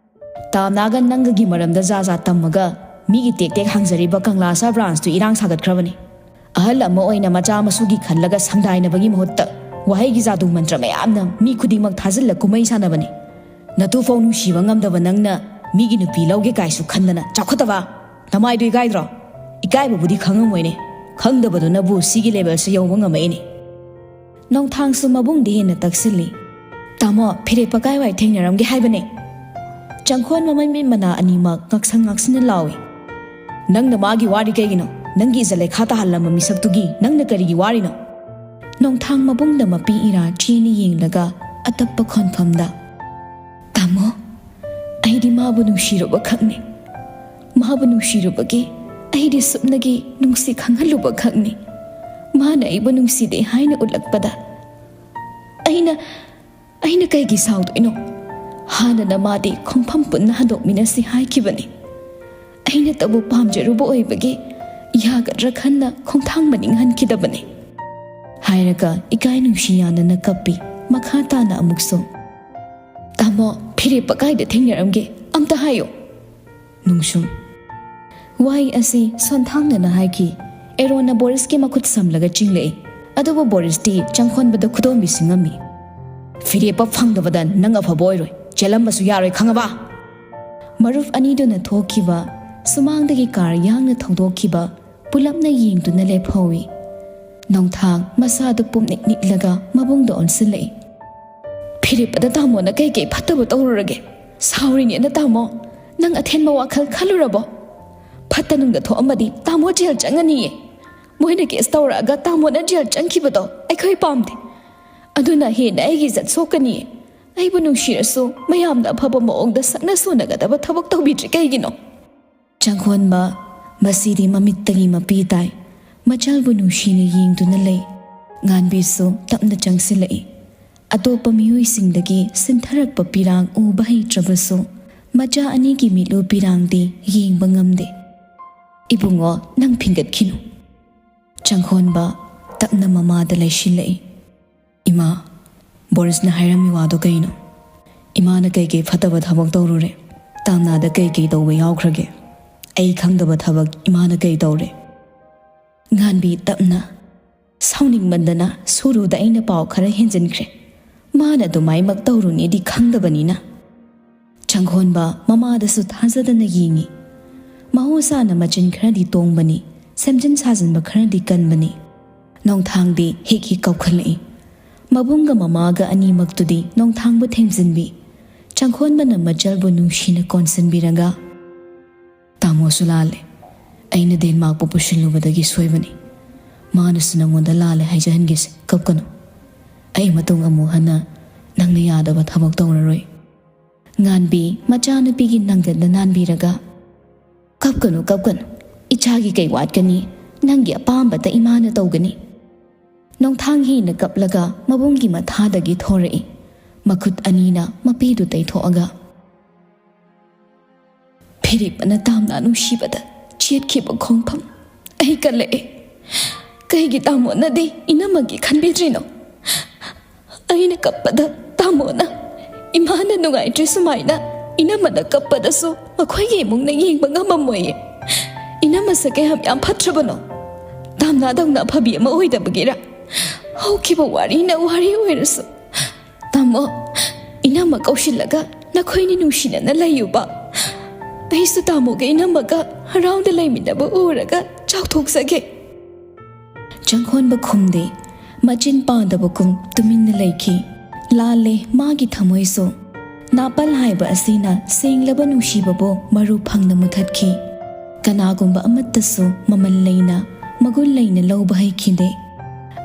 "ꯇꯥꯝꯅꯥꯒ ꯅꯪꯒꯒꯤ ꯃꯔꯝꯗ ꯖꯥ ꯖꯥ ꯇꯝꯃꯒ ꯃꯤꯒꯤ ꯇꯦꯛ ꯇꯦꯛ ꯍꯥꯡꯖꯔꯤꯕ ꯀꯪꯂꯥꯁꯥ ꯕ꯭ꯔꯥꯟꯁꯇꯨ ꯏꯔꯥꯡ ꯁꯥꯒꯠꯈ꯭ꯔꯕꯅꯤ꯫ ꯑꯍꯜ ꯑꯃ ꯑꯣꯏꯅ ꯃꯆꯥ ꯃꯁꯨꯒꯤ ꯈꯜꯂꯒ ꯁꯪꯗꯥꯏꯅꯕꯒꯤ ꯃꯍꯨꯠꯇ ꯋꯥꯍꯩꯒꯤ ꯖꯥꯗꯨ ꯃꯟꯇ꯭ꯔ ꯃꯌꯥꯝꯅ ꯃꯤ ꯈꯨꯗꯤꯡꯃꯛ ꯊꯥꯖꯤꯜꯂ ꯀꯨꯝꯍꯩ ꯁꯥꯟꯅꯕꯅꯤ꯫ ꯅꯇꯨꯐꯧ ꯅꯨꯡꯁꯤꯕ ꯉꯝꯗꯕ ꯅꯪꯅ ꯃꯤꯒꯤ ꯅꯨꯄꯤ ꯂꯧꯒꯦ ꯀꯥꯏꯁꯨ ꯈꯟꯗꯅ, ꯆꯥꯎꯈꯠꯇꯕ! ꯅꯃꯥꯏꯗꯨ ꯏꯀꯥꯏꯗ꯭ꯔꯣ? ꯏꯀꯥꯏꯕꯕꯨꯗꯤ ꯈꯪꯉꯝꯃꯣꯏꯅꯦ, ꯈꯪꯗꯕꯗꯨꯅꯕꯨ ꯁꯤꯒꯤ ꯂꯦꯕꯦꯜꯁꯦ ꯌꯧꯕ ꯉꯝꯃꯛꯏꯅꯦ꯫" ꯅꯣꯡꯊꯥꯡꯁꯨ ꯃꯕꯨꯡꯗ ꯍꯦꯟꯅ ꯇꯛꯁꯤꯜꯂꯤ꯫ "ꯇꯥꯃꯣ, ꯐꯤꯔꯦꯞꯄ ꯀꯥꯏꯋꯥꯏ ꯊꯦꯡꯅꯔꯝꯒꯦ ꯍꯥꯏꯕꯅꯦ?" ꯆꯪꯈꯣꯟ ꯃꯃꯩ ꯃꯤꯠ ꯃꯅꯥ ꯑꯅꯤꯃꯛ ꯉꯛꯁꯪ ꯉꯛꯁꯤꯟꯅ ꯂꯥꯎꯏ꯫ "ꯅꯪꯅ ꯃꯥꯒꯤ ꯋꯥꯔꯤ ꯀꯩꯒꯤꯅꯣ? ꯅꯪꯒꯤ ꯏꯖꯠ ꯂꯩꯈꯥ ꯇꯥꯍꯜꯂꯝꯕ ꯃꯤꯁꯛꯇꯨꯒꯤ ꯅꯪꯅ ꯀꯔꯤꯒꯤ ꯋꯥꯔꯤꯅꯣ?" ꯅꯣꯡꯊꯥꯡ ꯃꯕꯨꯡꯗ ꯃꯄꯤ ꯏꯔꯥ ꯆꯦꯅ ꯌꯦꯡꯂꯒ ꯑꯇꯞꯄ ꯈꯣꯟꯐꯝꯗ, "ꯇꯥꯃꯣ, ꯑꯩꯗꯤ ꯃꯥꯕꯨ ꯅꯨꯡꯁꯤꯔꯨꯕ ꯈꯛꯅꯤ꯫ ꯃꯥꯕꯨ ꯅꯨꯡꯁꯤꯔꯨꯕꯒꯤ ꯑꯩꯗꯤ ꯁꯨꯞꯅꯒꯤ ꯅꯨꯡꯁꯤ ꯈꯪꯍꯜꯂꯨꯕ ꯈꯛꯅꯤ꯫ ꯃꯥꯅ ꯑꯩꯕꯨ ꯅꯨꯡꯁꯤꯗꯦ ꯍꯥꯏꯅ ꯎꯠꯂꯛꯄꯗ ꯑꯩꯅ" ꯑꯩꯅ ꯀꯩꯒꯤ ꯁꯥꯎꯗꯣꯏꯅꯣ? ꯍꯥꯟꯅꯅ ꯃꯥꯗꯤ ꯈꯣꯡꯐꯝ ꯄꯨꯟꯅ ꯍꯟꯗꯣꯛꯃꯤꯟꯅꯁꯤ ꯍꯥꯏꯈꯤꯕꯅꯤ꯫ ꯑꯩꯅꯇꯕꯨ ꯄꯥꯝꯖꯔꯨꯕ ꯑꯣꯏꯕꯒꯤ ꯌꯥꯒꯗ꯭ꯔꯥ ꯈꯟꯅ ꯈꯣꯡꯊꯥꯡ ꯃꯅꯤꯡ ꯍꯟꯈꯤꯗꯕꯅꯤ꯫ ꯍꯥꯏꯔꯒ ꯏꯀꯥꯏ ꯅꯨꯡꯁꯤ ꯌꯥꯅꯅ ꯀꯞꯄꯤ꯫ ꯃꯈꯥ ꯇꯥꯅ ꯑꯃꯨꯛꯁꯨ, "ꯇꯥꯃꯣ, ꯐꯤꯔꯦꯞꯄ ꯀꯥꯏꯗ ꯊꯦꯡꯅꯔꯝꯒꯦ? ꯑꯝꯇ ꯍꯥꯏꯌꯨ"꯫ ꯅꯨꯡꯁꯨꯝ꯫ ꯋꯥꯍꯩ ꯑꯁꯤ ꯁꯣꯟꯊꯥꯡꯅꯅ ꯍꯥꯏꯈꯤ꯫ ꯑꯦꯔꯣꯟꯅ ꯕꯣꯔꯤꯁꯀꯤ ꯃꯈꯨꯠ ꯁꯝꯂꯒ ꯆꯤꯡꯂꯛꯏ꯫ ꯑꯗꯨꯕꯨ ꯕꯣꯔꯤꯁꯇꯤ ꯆꯪꯈꯣꯟꯕꯗ ꯈꯨꯗꯣꯝꯕꯤ ꯁꯤꯡꯉꯝꯃꯤ꯫ "ꯐꯤꯔꯦꯞꯄ ꯐꯪꯗꯕꯗ ꯅꯪ ꯑꯐꯕ ꯑꯣꯏꯔꯣꯏ꯫ ꯆꯦꯜꯂꯝꯕꯁꯨ ꯌꯥꯔꯣꯏ, ꯈꯪꯉꯕ?" ꯃꯔꯨꯞ ꯑꯅꯤꯗꯨꯅ ꯊꯣꯛꯈꯤꯕ, ꯁꯨꯃꯥꯡꯗꯒꯤ ꯀꯥꯔ ꯌꯥꯡꯅ ꯊꯧꯗꯣꯛꯈꯤꯕ, ꯄꯨꯂꯞꯅ ꯌꯦꯡꯗꯨꯅ ꯂꯦꯞꯍꯧꯏ꯫ ꯅꯣꯡꯊꯥꯡ ꯃꯁꯥꯗꯨ ꯄꯨꯝꯅꯤꯛ ꯅꯤꯛꯂꯒ ꯃꯕꯨꯡꯗ ꯑꯣꯟꯁꯤꯜꯂꯛꯏ꯫ "ꯐꯤꯔꯦꯞꯄꯗ ꯇꯥꯃꯣꯅ ꯀꯩꯀꯩ ꯐꯠꯇꯕ ꯇꯧꯔꯨꯔꯒꯦ? ꯁꯥꯎꯔꯤꯅꯦꯅ ꯇꯥꯃꯣ꯫ ꯅꯪ ꯑꯊꯦꯟꯕ ꯋꯥꯈꯜ ꯈꯜꯂꯨꯔꯕꯣ? ꯐꯠꯇ ꯅꯨꯡꯗ ꯊꯣꯛꯑꯝꯃꯗꯤ ꯇꯥꯃꯣ ꯖꯦꯜ ꯆꯪꯉꯅꯤꯌꯦ꯫ ꯃꯣꯏꯅ ꯀꯦꯁ ꯇꯧꯔꯛꯑꯒ ꯇꯥꯃꯣꯅ ꯖꯦꯜ ꯆꯪꯈꯤꯕꯗꯣ ꯑꯩꯈꯣꯏ ꯄꯥꯝꯗꯦ꯫ ꯑꯗꯨꯅ ꯍꯦꯟꯅ ꯑꯩꯒꯤ ꯏꯖꯠ ꯁꯣꯛꯀꯅꯤꯌꯦ꯫ ꯑꯩꯕꯨ ꯅꯨꯡꯁꯤꯔꯁꯨ ꯃꯌꯥꯝꯅ ꯑꯐꯕ ꯃꯑꯣꯡꯗ ꯁꯛꯅ ꯁꯣꯟꯅꯒꯗꯕ ꯊꯕꯛ ꯇꯧꯕꯤꯗ꯭ꯔꯤ ꯀꯩꯒꯤꯅꯣ?" ꯆꯪꯈꯣꯟꯕ, ꯃꯁꯤꯗꯤ ꯃꯃꯤꯠꯇꯒꯤ ꯃꯄꯤ ꯇꯥꯏ꯫ ꯃꯆꯜꯕꯨ ꯅꯨꯡꯁꯤꯅ ꯌꯦꯡꯗꯨꯅ ꯂꯩ꯫ ꯉꯥꯟꯕꯤꯁꯨ ꯇꯞꯅ ꯆꯪꯁꯤꯜꯂꯛꯏ꯫ ꯑꯇꯣꯞꯄ ꯃꯤꯑꯣꯏꯁꯤꯡꯗꯒꯤ ꯁꯤꯟꯊꯔꯛꯄ ꯄꯤꯔꯥꯡ ꯎꯕ ꯍꯩꯇ꯭ꯔꯕꯁꯨ, ꯃꯆꯥ ꯑꯅꯤꯒꯤ ꯃꯤꯠꯂꯨ ꯄꯤꯔꯥꯡꯗꯤ ꯌꯦꯡꯕ ꯉꯝꯗꯦ꯫ "ꯏꯕꯨꯡꯉꯣ, ꯅꯪ ꯐꯤꯡꯒꯠꯈꯤꯅꯨ꯫" ꯆꯪꯈꯣꯟꯕ ꯇꯞꯅ ꯃꯃꯥꯗ ꯂꯩꯁꯤꯜꯂꯛꯏ꯫ "ꯏꯃꯥ, ꯕꯣꯔꯤꯁꯅ ꯍꯥꯏꯔꯝꯃꯤ ꯋꯥꯗꯣ ꯀꯩꯅꯣ? ꯏꯃꯥꯅ ꯀꯩꯀꯩ ꯐꯠꯇꯕ ꯊꯕꯛ ꯇꯧꯔꯨꯔꯦ? ꯇꯥꯝꯅꯥꯗ ꯀꯩꯀꯩ ꯇꯧꯕ ꯌꯥꯎꯈ꯭ꯔꯒꯦ? ꯑꯩ ꯈꯪꯗꯕ ꯊꯕꯛ ꯏꯃꯥꯅ ꯀꯩ ꯇꯧꯔꯦ?" ꯉꯥꯟꯕꯤ ꯇꯞꯅ, "ꯁꯥꯎꯅꯤꯡꯃꯟꯗꯅ ꯁꯨꯔꯨꯗ ꯑꯩꯅ ꯄꯥꯎ ꯈꯔ ꯍꯦꯟꯖꯤꯟꯈ꯭ꯔꯦ꯫ ꯃꯥꯅ ꯑꯗꯨꯃꯥꯏꯃꯛ ꯇꯧꯔꯨꯅꯤꯗꯤ ꯈꯪꯗꯕꯅꯤꯅ꯫" ꯆꯪꯈꯣꯟꯕ ꯃꯃꯥꯗꯁꯨ ꯊꯥꯖꯗꯅ ꯌꯦꯡꯏ꯫ ꯃꯍꯧꯁꯥꯅ ꯃꯆꯤꯟ ꯈꯔꯗꯤ ꯇꯣꯡꯕꯅꯤ, ꯁꯦꯝꯖꯤꯟ ꯁꯥꯖꯤꯟꯕ ꯈꯔꯗꯤ ꯀꯟꯕꯅꯤ꯫ ꯅꯣꯡꯊꯥꯡꯗꯤ ꯍꯤꯛ ꯍꯤꯛ ꯀꯞꯈꯠꯂꯛꯏ꯫ ꯃꯕꯨꯡꯒ ꯃꯃꯥꯒ ꯑꯅꯤꯃꯛꯇꯨꯗꯤ ꯅꯣꯡꯊꯥꯡꯕꯨ ꯊꯦꯝꯖꯤꯟꯕꯤ꯫ ꯆꯪꯈꯣꯟꯕꯅ ꯃꯆꯜꯕꯨ ꯅꯨꯡꯁꯤꯅ ꯀꯣꯟꯁꯤꯟꯕꯤꯔꯒ, "ꯇꯥꯃꯣꯁꯨ ꯂꯥꯜꯂꯦ꯫ ꯑꯩꯅ ꯗꯦꯟꯃꯥꯔꯛꯄꯨ ꯄꯨꯁꯤꯜꯂꯨꯕꯗꯒꯤ ꯁꯣꯏꯕꯅꯤ꯫ ꯃꯥꯅꯁꯨ ꯅꯪꯉꯣꯟꯗ ꯂꯥꯜꯂꯦ ꯍꯥꯏꯖꯍꯟꯒꯦꯁꯦ꯫ ꯀꯞꯀꯅꯨ꯫ ꯑꯩ ꯃꯇꯨꯡ ꯑꯃꯨꯛ ꯍꯟꯅ ꯅꯪꯅ ꯌꯥꯗꯕ ꯊꯕꯛ ꯇꯧꯔꯔꯣꯏ꯫" ꯉꯥꯟꯕꯤ ꯃꯆꯥꯅꯨꯄꯤꯒꯤ ꯅꯪꯒꯟꯗ ꯅꯥꯟꯕꯤꯔꯒ, "ꯀꯞꯀꯅꯨ, ꯀꯞꯀꯅꯨ꯫ ꯏꯆꯥꯒꯤ ꯀꯩ ꯋꯥꯠꯀꯅꯤ? ꯅꯪꯒꯤ ꯑꯄꯥꯝꯕꯇ ꯏꯃꯥꯅ ꯇꯧꯒꯅꯤ꯫" ꯅꯣꯡꯊꯥꯡ ꯍꯦꯟꯅ ꯀꯞꯂꯒ ꯃꯕꯨꯡꯒꯤ ꯃꯊꯥꯗꯒꯤ ꯊꯣꯔꯛꯏ꯫ ꯃꯈꯨꯠ ꯑꯅꯤꯅ ꯃꯄꯤꯗꯨ ꯇꯩꯊꯣꯛꯑꯒ꯫ ꯐꯤꯔꯦꯞ ꯑꯅ ꯇꯥꯝꯅ ꯅꯨꯡꯁꯤꯕꯗ ꯆꯦꯠꯈꯤꯕ ꯈꯣꯡꯐꯝ ꯑꯩ ꯀꯜꯂꯛꯑꯦ꯫ ꯀꯩꯒꯤ ꯇꯥꯃꯣꯅꯗꯤ ꯏꯅꯝꯃꯒꯤ ꯈꯟꯕꯤꯗ꯭ꯔꯤꯅꯣ? ꯑꯩꯅ ꯀꯞꯄꯗ ꯇꯥꯃꯣꯅ ꯏꯃꯥꯅ ꯅꯨꯡꯉꯥꯏꯇ꯭ꯔꯤ ꯁꯨꯃꯥꯏꯅ ꯏꯅꯝꯃꯅ ꯀꯞꯄꯗꯁꯨ ꯃꯈꯣꯏꯒꯤ ꯏꯃꯨꯡꯅ ꯌꯦꯡꯕ ꯉꯝꯃꯝꯃꯣꯏꯌꯦ꯫ ꯏꯅꯝꯃꯁꯦ ꯀꯌꯥꯝ ꯌꯥꯝ ꯐꯠꯇ꯭ꯔꯕꯅꯣ? ꯇꯥꯝꯅꯥꯗꯧꯅ ꯑꯐꯕꯤ ꯑꯃ ꯑꯣꯏꯗꯕꯒꯤꯔ? ꯍꯧꯈꯤꯕ ꯋꯥꯔꯤꯅ ꯋꯥꯔꯤ ꯑꯣꯏꯔꯁꯨ, ꯇꯥꯃꯣ, ꯏꯅꯝꯃ ꯀꯧꯁꯤꯜꯂꯒ ꯅꯈꯣꯏꯅꯤ ꯅꯨꯡꯁꯤꯅꯅ ꯂꯩꯌꯨꯕ꯫ ꯑꯩꯁꯨ ꯇꯥꯃꯣꯒ ꯏꯅꯝꯃꯒ ꯍꯔꯥꯎꯅ ꯂꯩꯃꯤꯟꯅꯕ ꯎꯔꯒ ꯆꯥꯎꯊꯣꯛꯆꯒꯦ꯫ ꯆꯪꯈꯣꯟꯕ ꯈꯨꯝꯗꯦ, ꯃꯆꯤꯟ ꯄꯥꯟꯗꯕꯒꯨꯝ ꯇꯨꯃꯤꯟꯅ ꯂꯩꯈꯤ꯫ ꯂꯥꯜꯂꯦ ꯃꯥꯒꯤ ꯊꯃꯣꯏꯁꯨ꯫ ꯅꯥꯄꯜ ꯍꯥꯏꯕ ꯑꯁꯤꯅ ꯁꯦꯡꯂꯕ ꯅꯨꯡꯁꯤꯕꯕꯨ ꯃꯔꯨ ꯐꯪꯅ ꯃꯨꯊꯠꯈꯤ꯫ ꯀꯅꯥꯒꯨꯝꯕ ꯑꯃꯠꯇꯁꯨ ꯃꯃꯜ ꯂꯩꯅ, ꯃꯒꯨꯟ ꯂꯩꯅ ꯂꯧꯕ ꯍꯩꯈꯤꯗꯦ꯫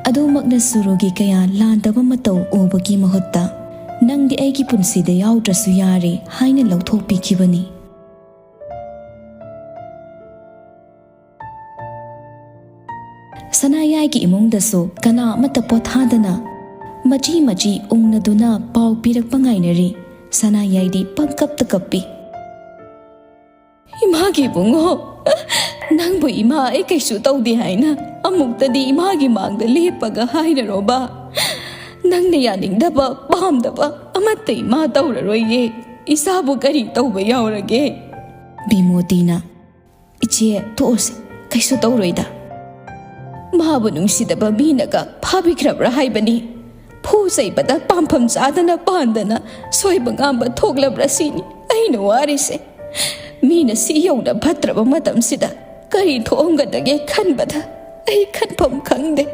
ꯑꯗꯨꯃꯛꯅ ꯁꯨꯔꯨꯒꯤ ꯀꯌꯥ ꯂꯥꯟꯗꯕ ꯃꯇꯧ ꯎꯕꯒꯤ ꯃꯍꯨꯠꯇ, "ꯅꯪꯗꯤ ꯑꯩꯒꯤ ꯄꯨꯟꯁꯤꯗ ꯌꯥꯎꯗ꯭ꯔꯁꯨ ꯌꯥꯔꯦ" ꯍꯥꯏꯅ ꯂꯧꯊꯣꯛꯄꯤꯈꯤꯕꯅꯤ꯫ ꯁꯅꯥꯌꯥꯏꯒꯤ ꯏꯃꯨꯡꯗꯁꯨ ꯀꯅꯥ ꯑꯃꯠꯇ ꯄꯣꯊꯥꯗꯅ ꯃꯆꯤ ꯃꯆꯤ ꯎꯪꯅꯗꯨꯅ ꯄꯥꯎ ꯄꯤꯔꯛꯄ ꯉꯥꯏꯅꯔꯤ꯫ ꯁꯅꯥꯌꯥꯏꯗꯤ ꯄꯪꯀꯞꯇ ꯀꯞꯄꯤ꯫ "ꯏꯃꯥꯒꯤ ꯏꯕꯨꯡꯉꯣ, ꯅꯪꯕꯨ ꯏꯃꯥ ꯑꯩ ꯀꯩꯁꯨ ꯇꯧꯗꯦ ꯍꯥꯏꯅ ꯑꯃꯨꯛꯇꯗꯤ ꯏꯃꯥꯒꯤ ꯃꯥꯡꯗ ꯂꯦꯞꯄꯒ ꯍꯥꯏꯔꯔꯣꯕ꯫ ꯅꯪꯅ ꯌꯥꯅꯤꯡꯗꯕ, ꯄꯥꯝꯗꯕ ꯑꯃꯠꯇ ꯏꯃꯥ ꯇꯧꯔꯔꯣꯏꯌꯦ꯫ ꯏꯆꯥꯕꯨ ꯀꯔꯤ ꯇꯧꯕ ꯌꯥꯎꯔꯒꯦ?" ꯕꯤꯃꯣꯇꯤꯅ, "ꯏꯆꯦ, ꯇꯣꯛꯑꯁꯤ, ꯀꯩꯁꯨ ꯇꯧꯔꯣꯏꯗ꯫ ꯃꯥꯕꯨ ꯅꯨꯡꯁꯤꯗꯕ ꯃꯤꯅꯒ ꯐꯥꯕꯤꯈ꯭ꯔꯕ꯭ꯔꯥ ꯍꯥꯏꯕꯅꯤ꯫ ꯐꯨ ꯆꯩꯕꯗ ꯄꯥꯝꯐꯝ ꯆꯥꯗꯅ ꯄꯥꯟꯗꯅ ꯁꯣꯏꯕ ꯉꯥꯝꯕ ꯊꯣꯛꯂꯕ꯭ꯔꯥ ꯁꯤꯅꯤ ꯑꯩꯅ ꯋꯥꯔꯤꯁꯦ꯫ ꯃꯤꯅ ꯁꯤ ꯌꯧꯅ ꯐꯠꯇ꯭ꯔꯕ ꯃꯇꯝꯁꯤꯗ ꯀꯔꯤ ꯊꯣꯛꯑꯝꯒꯗꯒꯦ ꯈꯟꯕꯗ ꯑꯩ ꯈꯟꯐꯝ ꯈꯪꯗꯦ꯫"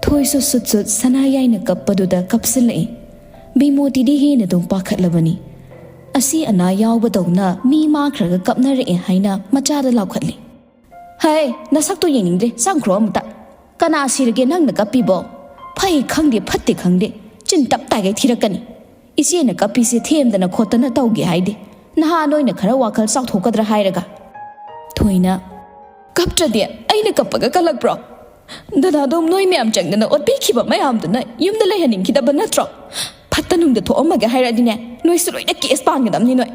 ꯊꯣꯏꯁꯨ ꯁꯨꯠ ꯁꯨꯠ ꯁꯅꯥꯌꯥꯏꯅ ꯀꯞꯄꯗꯨꯗ ꯀꯞꯁꯤꯜꯂꯛꯏ꯫ ꯕꯤꯃꯣꯇꯤꯗꯤ ꯍꯦꯟꯅ ꯑꯗꯨꯝ ꯄꯥꯈꯠꯂꯕꯅꯤ꯫ ꯑꯁꯤ ꯑꯅꯥ ꯌꯥꯎꯕꯗꯧꯅ ꯃꯤ ꯃꯥꯈ꯭ꯔꯒ ꯀꯞꯅꯔꯛꯑꯦ ꯍꯥꯏꯅ ꯃꯆꯥꯗ ꯂꯥꯎꯈꯠꯂꯤ꯫ "ꯍꯩ, ꯅꯁꯛꯇꯣ ꯌꯦꯡꯅꯤꯡꯗ꯭ꯔꯦ, ꯆꯪꯈ꯭ꯔꯣ ꯑꯃꯨꯛꯇ꯫ ꯀꯅꯥ ꯁꯤꯔꯒꯦ ꯅꯪꯅ ꯀꯞꯄꯤꯕꯣ? ꯐꯩ ꯈꯪꯗꯦ, ꯐꯠꯇꯦ ꯈꯪꯗꯦ, ꯆꯤꯟ ꯇꯞ ꯇꯥꯒꯩ ꯊꯤꯔꯛꯀꯅꯤ꯫ ꯏꯆꯦꯅ ꯀꯞꯄꯤꯁꯦ ꯊꯦꯝꯗꯅ ꯈꯣꯠꯇꯅ ꯇꯧꯒꯦ ꯍꯥꯏꯗꯦ꯫ ꯅꯍꯥ ꯅꯣꯏꯅ ꯈꯔ ꯋꯥꯈꯜ ꯆꯥꯎꯊꯣꯛꯀꯗ꯭ꯔꯥ ꯍꯥꯏꯔꯒ꯫" ꯊꯣꯏꯅ, "ꯀꯞꯇ꯭ꯔꯗꯤ ꯑꯩꯅ ꯀꯞꯄꯒ ꯀꯜꯂꯛꯄ꯭ꯔꯣ? ꯗꯗꯥꯗꯣ ꯅꯣꯏ ꯃꯌꯥꯝ ꯆꯪꯗꯅ ꯑꯣꯠꯄꯤꯈꯤꯕ ꯃꯌꯥꯝꯗꯨꯅ ꯌꯨꯝꯗ ꯂꯩꯍꯟꯅꯤꯡꯈꯤꯗꯕ ꯅꯠꯇ꯭ꯔꯣ? ꯐꯠꯇ ꯅꯨꯡꯗ ꯊꯣꯛꯑꯝꯃꯒꯦ ꯍꯥꯏꯔꯗꯤꯅꯦ, ꯅꯣꯏꯁꯨ ꯂꯣꯏꯅ ꯀꯦꯁ ꯄꯥꯟꯒꯗꯕꯅꯤ ꯅꯣꯏ꯫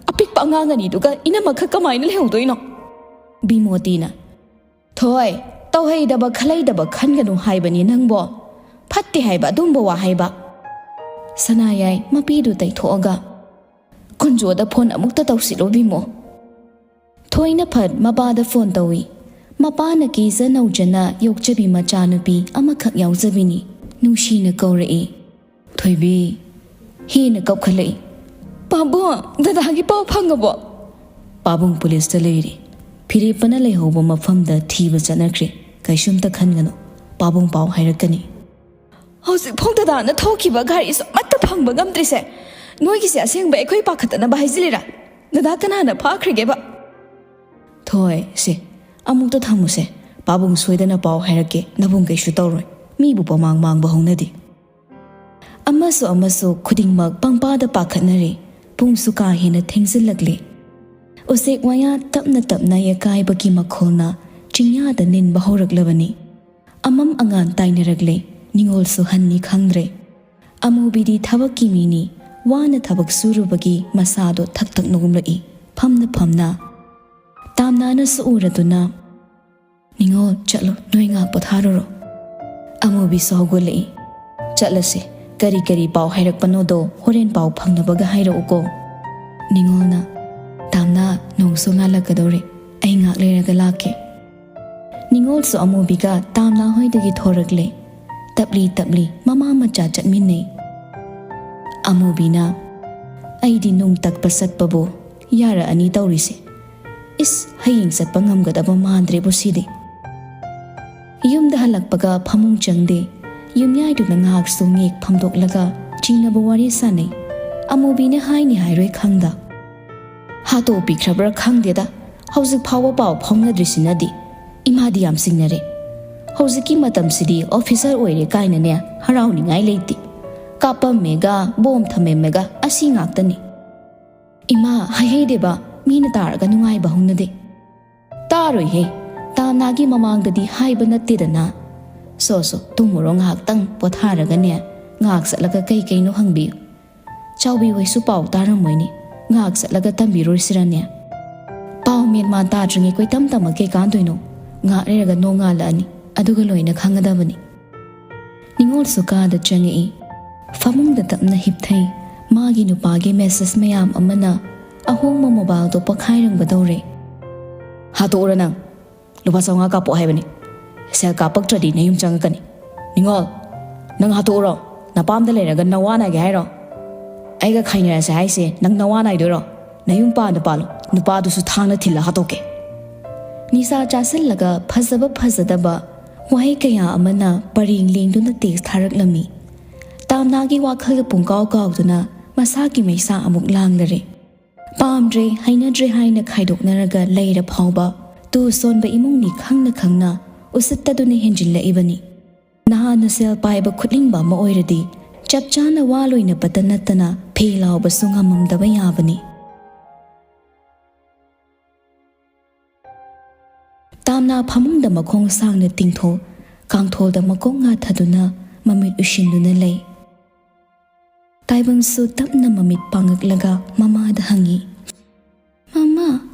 ꯑꯄꯤꯛꯄ ꯑꯉꯥꯡ ꯑꯅꯤꯗꯨꯒ ꯏꯅꯝꯃꯈꯛ ꯀꯃꯥꯏꯅ ꯂꯩꯍꯧꯗꯣꯏꯅꯣ?" ꯕꯤꯃꯣꯇꯤꯅ, "ꯊꯣꯏ, ꯇꯧꯍꯩꯗꯕ ꯈꯜꯂꯩꯗꯕ ꯈꯟꯒꯅꯨ ꯍꯥꯏꯕꯅꯤ ꯅꯪꯕꯣ꯫ ꯐꯠꯇꯦ ꯍꯥꯏꯕ ꯑꯗꯨꯝꯕ ꯋꯥ ꯍꯥꯏꯕ꯫" ꯁꯅꯥꯌꯥꯏ ꯃꯄꯤꯗꯨ ꯇꯩꯊꯣꯛꯑꯒ, "ꯀꯨꯟꯖꯣꯗ ꯐꯣꯟ ꯑꯃꯨꯛꯇ ꯇꯧꯁꯤꯜꯂꯣ ꯕꯤꯃꯣ꯫" ꯊꯣꯏꯅ ꯐꯠ ꯃꯄꯥꯗ ꯐꯣꯟ ꯇꯧꯏ꯫ ꯃꯄꯥꯅ ꯀꯦꯖ ꯅꯧꯖꯅ ꯌꯣꯛꯆꯕꯤ ꯃꯆꯥꯅꯨꯄꯤ ꯑꯃꯈꯛ ꯌꯥꯎꯖꯕꯤꯅꯤ꯫ ꯅꯨꯡꯁꯤꯅ ꯀꯧꯔꯛꯏ, "ꯊꯣꯏꯕꯤ꯫" ꯍꯦꯟꯅ ꯀꯞꯈꯠꯂꯛꯏ, "ꯄꯥꯕꯨꯡ, ꯗꯗꯥꯒꯤ ꯄꯥꯎ ꯐꯪꯉꯕꯣ?" "ꯄꯥꯕꯨꯡ ꯄꯨꯂꯤꯁꯇ ꯂꯩꯔꯤ꯫ ꯐꯤꯔꯦꯞꯄꯅ ꯂꯩꯍꯧꯕ ꯃꯐꯝꯗ ꯊꯤꯕ ꯆꯠꯅꯈ꯭ꯔꯦ꯫ ꯀꯩꯁꯨꯝꯇ ꯈꯟꯒꯅꯨ꯫ ꯄꯥꯕꯨꯡ ꯄꯥꯎ ꯍꯥꯏꯔꯛꯀꯅꯤ꯫" "ꯍꯧꯖꯤꯛꯐꯥꯎ ꯗꯗꯥꯅ ꯊꯧꯈꯤꯕ ꯒꯥꯔꯤꯁꯨ ꯑꯃꯠꯇ ꯐꯪꯕ ꯉꯝꯗ꯭ꯔꯤꯁꯦ, ꯅꯣꯏꯒꯤꯁꯦ ꯑꯁꯦꯡꯕ ꯑꯩꯈꯣꯏ ꯄꯥꯈꯠꯇꯅꯕ ꯍꯥꯏꯖꯤꯜꯂꯤꯔꯥ? ꯗꯗꯥ ꯀꯅꯥꯅ ꯐꯥꯈ꯭ꯔꯒꯦꯕ?" "ꯊꯣꯏ, ꯁꯦ, ꯑꯃꯨꯛꯇ ꯊꯝꯃꯨꯁꯦ꯫ ꯄꯥꯕꯨꯡ ꯁꯣꯏꯗꯅ ꯄꯥꯎ ꯍꯥꯏꯔꯛꯀꯦ꯫ ꯅꯕꯨꯡ ꯀꯩꯁꯨ ꯇꯧꯔꯣꯏ꯫ ꯃꯤꯕꯨ ꯄꯃꯥꯡ ꯃꯥꯡꯕ ꯍꯧꯅꯗꯦ꯫" ꯑꯃꯁꯨ ꯑꯃꯁꯨ ꯈꯨꯗꯤꯡꯃꯛ ꯄꯪꯄꯥꯗ ꯄꯥꯈꯠꯅꯔꯦ꯫ ꯄꯨꯡꯁꯨ ꯀꯥ ꯍꯦꯟꯅ ꯊꯦꯡꯖꯤꯜꯂꯛꯂꯦ꯫ ꯎꯆꯦꯛ ꯋꯥꯌꯥ ꯇꯞꯅ ꯇꯞꯅ ꯌꯩꯀꯥꯏꯕꯒꯤ ꯃꯈꯣꯜꯅ ꯆꯤꯡꯌꯥꯗ ꯅꯤꯟꯕ ꯍꯧꯔꯛꯂꯕꯅꯤ꯫ ꯑꯃꯝ ꯑꯉꯥꯟ ꯇꯥꯏꯅꯔꯛꯂꯦ꯫ ꯅꯤꯉꯣꯜꯁꯨ ꯍꯟꯅꯤ ꯈꯪꯗ꯭ꯔꯦ꯫ ꯑꯃꯨꯕꯤꯗꯤ ꯊꯕꯛꯀꯤ ꯃꯤꯅꯤ꯫ ꯋꯥꯅ ꯊꯕꯛ ꯁꯨꯔꯨꯕꯒꯤ ꯃꯁꯥꯗꯣ ꯊꯛ ꯊꯛ ꯅꯣꯝꯂꯛꯏ꯫ ꯐꯝꯅ ꯐꯝꯅ ꯇꯥꯝꯅꯥꯅꯁꯨ ꯎꯔꯗꯨꯅ, "ꯅꯤꯉꯣꯜ, ꯆꯠꯂꯣ, ꯅꯣꯏ ꯉꯥꯏꯍꯥꯛ ꯄꯣꯊꯥꯔꯨꯔꯣ꯫" ꯑꯃꯨꯕꯤꯁꯨ ꯍꯧꯒꯠꯂꯛꯏ꯫ "ꯆꯠꯂꯁꯦ꯫ ꯀꯔꯤ ꯀꯔꯤ ꯄꯥꯎ ꯍꯥꯏꯔꯛꯄꯅꯣꯗꯣ ꯍꯣꯔꯦꯟ ꯄꯥꯎ ꯐꯪꯅꯕꯒ ꯍꯥꯏꯔꯛꯎꯀꯣ꯫" ꯅꯤꯉꯣꯜꯅ, "ꯇꯥꯝꯅꯥ, ꯅꯣꯡꯁꯨ ꯉꯥꯜꯂꯛꯀꯗꯧꯔꯦ꯫ ꯑꯩ ꯉꯥꯏꯍꯥꯛ ꯂꯩꯔꯒ ꯂꯥꯛꯀꯦ꯫" ꯅꯤꯉꯣꯜꯁꯨ ꯑꯃꯨꯕꯤꯒ ꯇꯥꯝꯅꯥ ꯍꯣꯏꯗꯒꯤ ꯊꯣꯔꯛꯂꯦ꯫ ꯇꯞꯂꯤ ꯇꯞꯂꯤ ꯃꯃꯥ ꯃꯆꯥ ꯆꯠꯃꯤꯟꯅꯩ꯫ ꯑꯃꯨꯕꯤꯅ, "ꯑꯩꯗꯤ ꯅꯨꯡ ꯇꯛꯄ ꯆꯠꯄꯕꯨ ꯌꯥꯔꯛꯑꯅꯤ ꯇꯧꯔꯤꯁꯦ꯫ ꯏꯁ, ꯍꯌꯦꯡ ꯆꯠꯄ ꯉꯝꯒꯗꯕ ꯃꯥꯟꯗ꯭ꯔꯦꯕꯨ ꯁꯤꯗꯤ꯫" ꯌꯨꯝꯗ ꯍꯜꯂꯛꯄꯒ ꯐꯃꯨꯡ ꯆꯪꯗꯦ꯫ ꯌꯨꯝꯌꯥꯏꯗꯨꯅ ꯉꯥꯏꯍꯥꯛꯁꯨ ꯉꯦꯛ ꯐꯝꯗꯣꯛꯂꯒ ꯆꯤꯡꯅꯕ ꯋꯥꯔꯤ ꯁꯥꯟꯅꯩ꯫ ꯑꯃꯨꯕꯤꯅ ꯍꯥꯏꯅꯤ ꯍꯥꯏꯔꯣꯏ ꯈꯪꯗ, "ꯍꯥꯠꯇꯣꯛꯄꯤꯈ꯭ꯔꯕ꯭ꯔꯥ ꯈꯪꯗꯦꯗ, ꯍꯧꯖꯤꯛ ꯐꯥꯎꯕ ꯄꯥꯎ ꯐꯥꯎꯅꯗ꯭ꯔꯤꯁꯤꯅꯗꯤ꯫ ꯏꯃꯥꯗꯤ ꯌꯥꯝ ꯆꯤꯡꯅꯔꯦ꯫ ꯍꯧꯖꯤꯛꯀꯤ ꯃꯇꯝꯁꯤꯗꯤ ꯑꯣꯐꯤꯁꯔ ꯑꯣꯏꯔꯦ ꯀꯥꯏꯅꯅꯦ ꯍꯔꯥꯎꯅꯤꯡꯉꯥꯏ ꯂꯩꯇꯦ꯫ ꯀꯥꯞꯄꯝꯃꯦꯒ, ꯕꯣꯝ ꯊꯝꯃꯝꯃꯦꯒ, ꯑꯁꯤ ꯉꯥꯛꯇꯅꯤ꯫ ꯏꯃꯥ, ꯍꯥꯏꯍꯩꯗꯦꯕ, ꯃꯤꯅ ꯇꯥꯔꯒ ꯅꯨꯡꯉꯥꯏꯕ ꯍꯧꯅꯗꯦ꯫" "ꯇꯥꯔꯣꯏꯍꯦ, ꯇꯥꯝꯅꯥꯒꯤ ꯃꯃꯥꯡꯗꯗꯤ ꯍꯥꯏꯕ ꯅꯠꯇꯦꯗꯅ꯫ ꯁꯣ ꯁꯣ, ꯇꯨꯝꯃꯨꯔꯣ ꯉꯥꯏꯍꯥꯛꯇꯪ ꯄꯣꯊꯥꯔꯒꯅꯦ, ꯉꯥꯏꯍꯥꯛ ꯆꯠꯂꯒ ꯀꯩ ꯀꯩꯅꯣ ꯍꯪꯕꯤꯌꯨ꯫ ꯆꯥꯎꯕꯤ ꯍꯣꯏꯁꯨ ꯄꯥꯎ ꯇꯥꯔꯝꯃꯣꯏꯅꯦ꯫ ꯉꯥꯏꯍꯥꯛ ꯆꯠꯂꯒ ꯇꯝꯕꯤꯔꯨꯔꯁꯤꯔꯅꯦ? ꯄꯥꯎ ꯃꯦꯟ ꯃꯥꯟ ꯇꯥꯗ꯭ꯔꯤꯉꯩ ꯀꯣꯏꯇꯝ ꯇꯝꯃ ꯀꯩ ꯀꯥꯟꯗꯣꯏꯅꯣ? ꯉꯥꯏꯍꯥꯛ ꯂꯩꯔꯒ ꯅꯣꯡꯉꯥꯜꯂꯛꯑꯅꯤ, ꯑꯗꯨꯒ ꯂꯣꯏꯅ ꯈꯪꯒꯗꯕꯅꯤ꯫ ꯅꯤꯉꯣꯜꯁꯨ ꯀꯥꯗ ꯆꯪꯉꯛꯏ꯫ ꯐꯃꯨꯡꯗ ꯇꯞꯅ ꯍꯤꯞꯊꯩ꯫ ꯃꯥꯒꯤ ꯅꯨꯄꯥꯒꯤ ꯃꯦꯁꯦꯖ ꯃꯌꯥꯝ ꯑꯃꯅ ꯑꯍꯣꯡꯕ ꯃꯣꯕꯥꯏꯜꯗꯣ ꯄꯣꯈꯥꯏꯔꯝꯒꯗꯧꯔꯦ꯫ "ꯍꯥꯠꯇꯣꯛꯎꯔ ꯅꯪ꯫ ꯂꯨꯄꯥ ꯆꯥꯝꯃꯉꯥ ꯀꯥꯞꯄꯛꯑꯣ ꯍꯥꯏꯕꯅꯤ꯫ ꯁꯦꯜ ꯀꯥꯞꯄꯛꯇ꯭ꯔꯗꯤ ꯅꯌꯨꯝ ꯆꯪꯉꯛꯀꯅꯤ꯫ ꯅꯤꯉꯣꯜ, ꯅꯪ ꯍꯥꯠꯇꯣꯛꯎꯔꯣ? ꯅꯄꯥꯝꯗ ꯂꯩꯔꯒ ꯅꯋꯥ ꯅꯥꯏꯒꯦ ꯍꯥꯏꯔꯣ? ꯑꯩꯒ ꯈꯥꯏꯅꯔꯁꯦ ꯍꯥꯏꯁꯦ ꯅꯪ ꯅꯋꯥ ꯅꯥꯏꯗꯣꯏꯔꯣ? ꯅꯌꯨꯝ ꯄꯥꯟꯗ ꯄꯥꯜꯂꯣ, ꯅꯨꯄꯥꯗꯨꯁꯨ ꯊꯥꯡꯅ ꯊꯤꯜꯂ ꯍꯥꯠꯇꯣꯛꯀꯦ꯫" ꯅꯤꯁꯥ ꯆꯥꯁꯤꯜꯂꯒ ꯐꯖꯕ ꯐꯖꯗꯕ ꯋꯥꯍꯩ ꯀꯌꯥ ꯑꯃꯅ ꯄꯔꯦꯡ ꯂꯦꯡꯗꯨꯅ ꯇꯦꯛꯁ ꯊꯥꯔꯛꯂꯝꯃꯤ꯫ ꯇꯥꯝꯅꯥꯒꯤ ꯋꯥꯈꯜꯗ ꯄꯨꯡꯀꯥꯎ ꯀꯥꯎꯗꯨꯅ ꯃꯁꯥꯒꯤ ꯃꯩꯁꯥ ꯑꯃꯨꯛ ꯂꯥꯡꯂꯔꯦ꯫ ꯄꯥꯝꯗ꯭ꯔꯦ, ꯍꯩꯅꯗ꯭ꯔꯦ ꯍꯥꯏꯅ ꯈꯥꯏꯗꯣꯛꯅꯔꯒ ꯂꯩꯔ ꯐꯥꯎꯕ ꯇꯨ ꯁꯣꯟꯕ ꯏꯃꯨꯡꯅꯤ ꯈꯪꯅ ꯈꯪꯅ ꯎꯁꯤꯠꯇꯗꯨꯅ ꯍꯦꯟꯖꯤꯜꯂꯛꯏꯕꯅꯤ꯫ ꯅꯍꯥꯟꯅ ꯁꯦꯜ ꯄꯥꯏꯕ ꯈꯨꯠꯂꯤꯡꯕ ꯑꯃ ꯑꯣꯏꯔꯗꯤ ꯆꯞ ꯆꯥꯅ ꯋꯥ ꯂꯣꯏꯅꯕꯇ ꯅꯠꯇꯅ ꯐꯦ ꯂꯥꯎꯕꯁꯨ ꯉꯝꯃꯝꯗꯕ ꯌꯥꯕꯅꯤ꯫ ꯇꯥꯝꯅꯥ ꯐꯃꯨꯡꯗ ꯃꯈꯣꯡ ꯁꯥꯡꯅ ꯇꯤꯡꯊꯣꯛ, ꯀꯥꯡꯊꯣꯜꯗ ꯃꯀꯣꯛ ꯉꯥꯊꯗꯨꯅ ꯃꯃꯤꯠ ꯎꯏꯁꯤꯟꯗꯨꯅ ꯂꯩ꯫ ꯇꯥꯏꯕꯪꯁꯨ ꯇꯞꯅ ꯃꯃꯤꯠ ꯄꯥꯡꯉꯛꯂꯒ ꯃꯃꯥꯗ ꯍꯪꯉꯤ, "ꯃꯃꯥ,